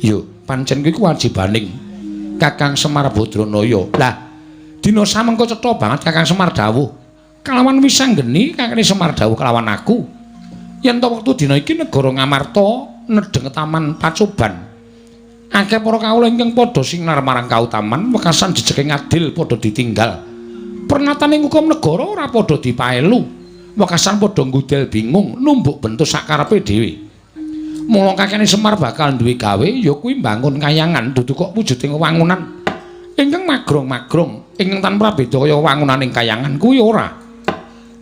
Ya pancen kuwi kewajibaning Kakang Semar Badranaya. Lah dina samengko cetha banget Kakang Semar dawuh kalawan Wisanggeni kakekne Semar dawuh kalawan aku yen to wektu dina iki negara Ngamarta nedheng taman pacoban akeh para kawula ingkang padha sinar marang kautaman wekasan jejeke ngadil padha ditinggal pernataning hukum negara ora padha dipaelu wekasan padha nggudel bingung numbuk bentuk sakarepe dhewe. Mula kakekne Semar bakal duwe gawe ya kuwi mbangun kayangan dudu kok wujuding wangunan ingkang magrong-magrong ingkang tanpa beda kaya wangunaning kayangan kuwi ora.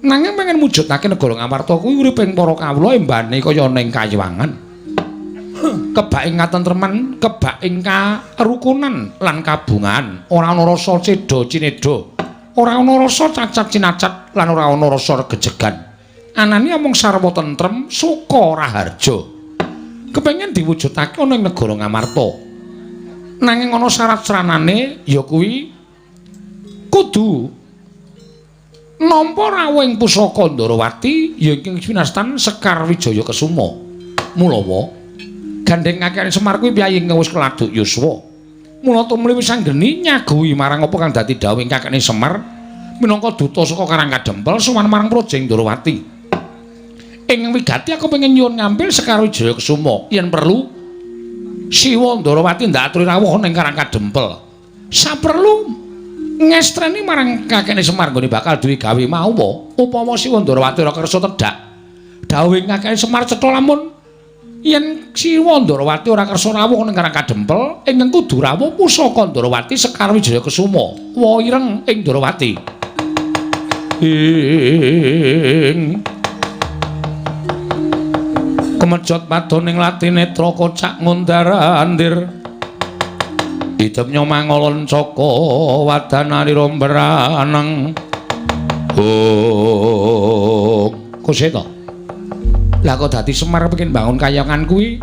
Nanging pengen mujudake negara Ngamarta kuwi uripe para kawula embane kaya ning kayangan. Kebak ing katentreman, kebak ing karukunan lan kabungan, ora ana rasa cedha cinedha, ora ana rasa cacat cinacat lan ora ana rasa regejegan. Anane amung sarwa tentrem, suka raharja. Kepengen diwujudake ana ing negara Ngamarta. Nanging ana syarat sranane ya kuwi kudu nampa rawuh ing pusaka Ndorowati ya ing winastan Sekar Wijaya Kesuma. Mulawa gandheng kakekne Semar kuwi piyayi ingkang wis keladuk yuswa. Mula tumuli Wisanggeni nyaguhi marang apa kang dadi dawuhing kakekne Semar minangka duta saka Karang Kadempel sowan marang Prajing Ndorowati. Ing wigati aku pengen nyuwun ngambil Sekar Wijaya Kesuma yen perlu Siwa Ndorowati ndak aturi rawuh ning Karang Kadempel. Saperlu ngestreni marang kakekne Semar nggone bakal duwe gawe mau upama Siwa Ndorowati ora kersa tedhak. Dawuhing kakekne Semar cetha lamun yen Siwa Ndorowati ora kersa rawuh ning Karang Kadempel ingkang kudu rawuh pusaka Ndorowati Sekar Wijaya Kesuma. Wa ireng ing Ndorowati. Ing kemejot padoning latinetra kocak ngundar-andir idep nyomangolon caka wadanarira mbraneng. Oh, kuseta. Lah kok dadi Semar pengen bangun kayangan kuwi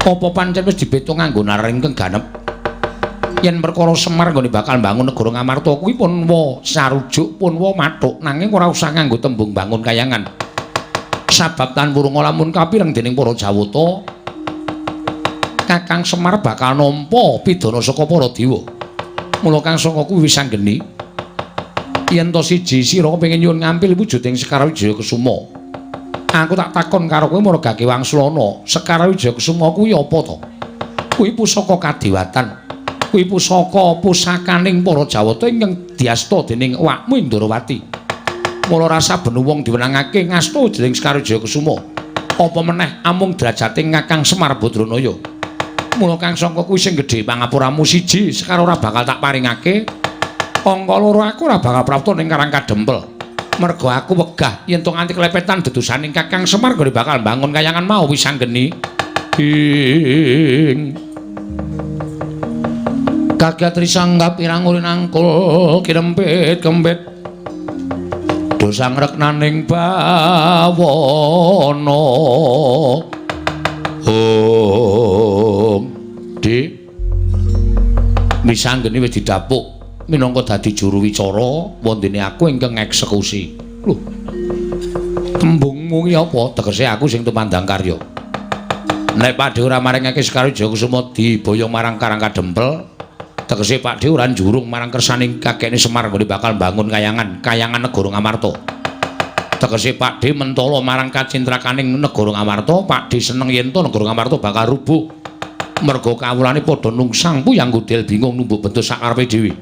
apa pancen wis dibeto nganggo naring ingkang ganep? Yen perkara Semar nggone bakal bangun negara Ngamarta kuwi pun wa sarujuk pun wa mathuk nanging ora usah nganggo tembung bangun kayangan. Sabab tan wurunga lamun kapireng dening para Jawata Kakang Semar bakal nampa pidana saka para dewa. Mula kang saka kuwi Wisanggeni yen to siji sira kepengin nyuwun ngampil wujuding Sekar Wijaya Kesuma. Aku tak takon karo kowe marga gage wangsulana, Sekar Wijaya Kesuma kuwi apa to? Kuwi pusaka kadewatan. Kuwi pusaka pusakaning para Jawata ingkang diasta dening awakmu Ndorowati. Mula rasa ben wong diwenangake ngasta jeneng Sekar Wijaya Kesuma. Apa meneh amung derajate Kakang Semar Badranaya. Mula kang sangka kuwi sing gedhe pangapuramu siji, Sekar ora bakal tak paringake. Angka loro aku ora bakal prapta ning Karang Kadempel. Mergo aku wegah yen to nganti klepetan dedusaning Kakang Semar nggone bakal mbangun kayangan mau Wisanggeni. Ing kaget risanggap irang urin angkul kirempit kembit dosa ngreknaning bawana. Dhe. Wisanggeni wis didapuk minangka dadi juru wicara wondene aku ingkang ngeksekusi. Lho. Tembungmu ki apa? Tegese aku sing tumandang karya. Nek Pakdhe ora maringake Sekar Wijayakusuma diboyong marang Karang Kadempel, tegese Pakdhe ora njurung marang kersaning kakekne Semar nggone bakal mbangun kayangan, kayangan negara Ngamarta. Tegese Pakdhe mentala marang kacintrakaning negara Ngamarta, Pakdhe seneng yen to negara Ngamarta bakal rubuh. Merga kawulane padha nungsang puyang godel bingung numbuk bentuk sakarepe dhewe.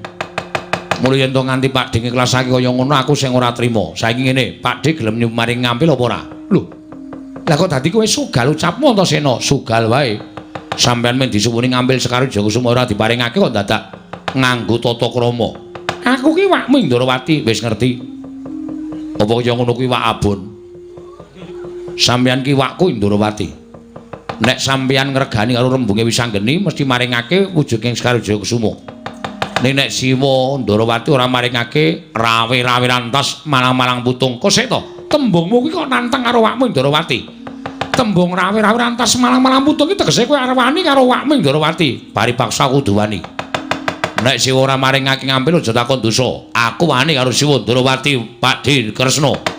Mula yen to nganti Pakdhe ngiklasake kaya ngono aku sing ora trima. Saiki ngene, Pakdhe gelem nyumaring ngampil apa ora? Lho. Lah kok dadi kowe sugal ucapmu Antasena? Sugal wae. Sampeyan men disuwuni ngambil Sekar Wijayakusuma ora diparingake kok dadak nganggo tata krama. Aku ki wakmu Ndrawati wis ngerti. Apa kaya ngono kuwi wak abon? Sampeyan ki wakku Ndrawati. Nek sampeyan ngregani karo rembunge Wisanggeni mesti maringake wujuding Sekar Wijayakusuma. Ning nek Siwa Ndrawati ora maringake rawe-rawe rantas malang-malang putung. Kok sik to? Tembungmu kuwi kok nantang karo wakmu Ndrawati. Tembung rawe-rawe rantas malang-malang putung iki tegese kowe arep wani karo wakmu Ndrawati. Bari paksa kudu wani. Nek Siwa ora maringake ngampil aja takon dosa. Aku wani karo Siwa Ndrawati, Pakdhe Kresna.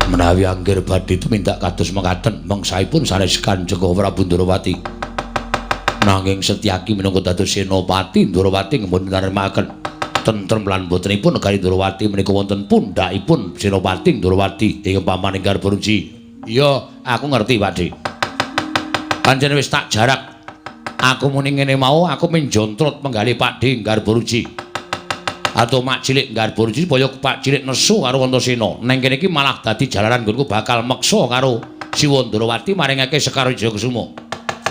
Menawi angger badhe tumindak kados mekaten mangsaipun sanes Kanjeng Prabu Ndrawati. Nanging Setyaki minangka dados senopati Ndrawati ngemboten nrimakaken tentrem lan botenipun negari Ndrawati menika wonten pundhakipun Senopati Ndrawati ing pamaning Garbaruji. Iya, aku ngerti Pakdhe. Pancen wis tak jarak. Aku muni ngene mau aku menjontrot menggali Pakdhe Garbaruji. Atau mak cilik Garbaruji supaya Pak cilik nesu karo Antasena. Neng kene iki malah dadi jalaran nggonku bakal meksa karo Siwa Ndrawati maringake Sekar Wijayakusuma.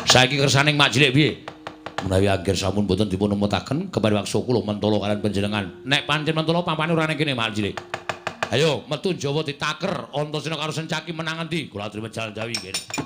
Saiki kersaning mak cilik piye? Menawi angger sampun boten dipun emutaken kepariwaksa kula mentala kalian panjenengan. Nek pancen mentala pampane ora ning kene mak cilik. Ayo metu Jawa ditaker Antasena karo Sencaki menang endi? Kula aturi jalan Jawi kene.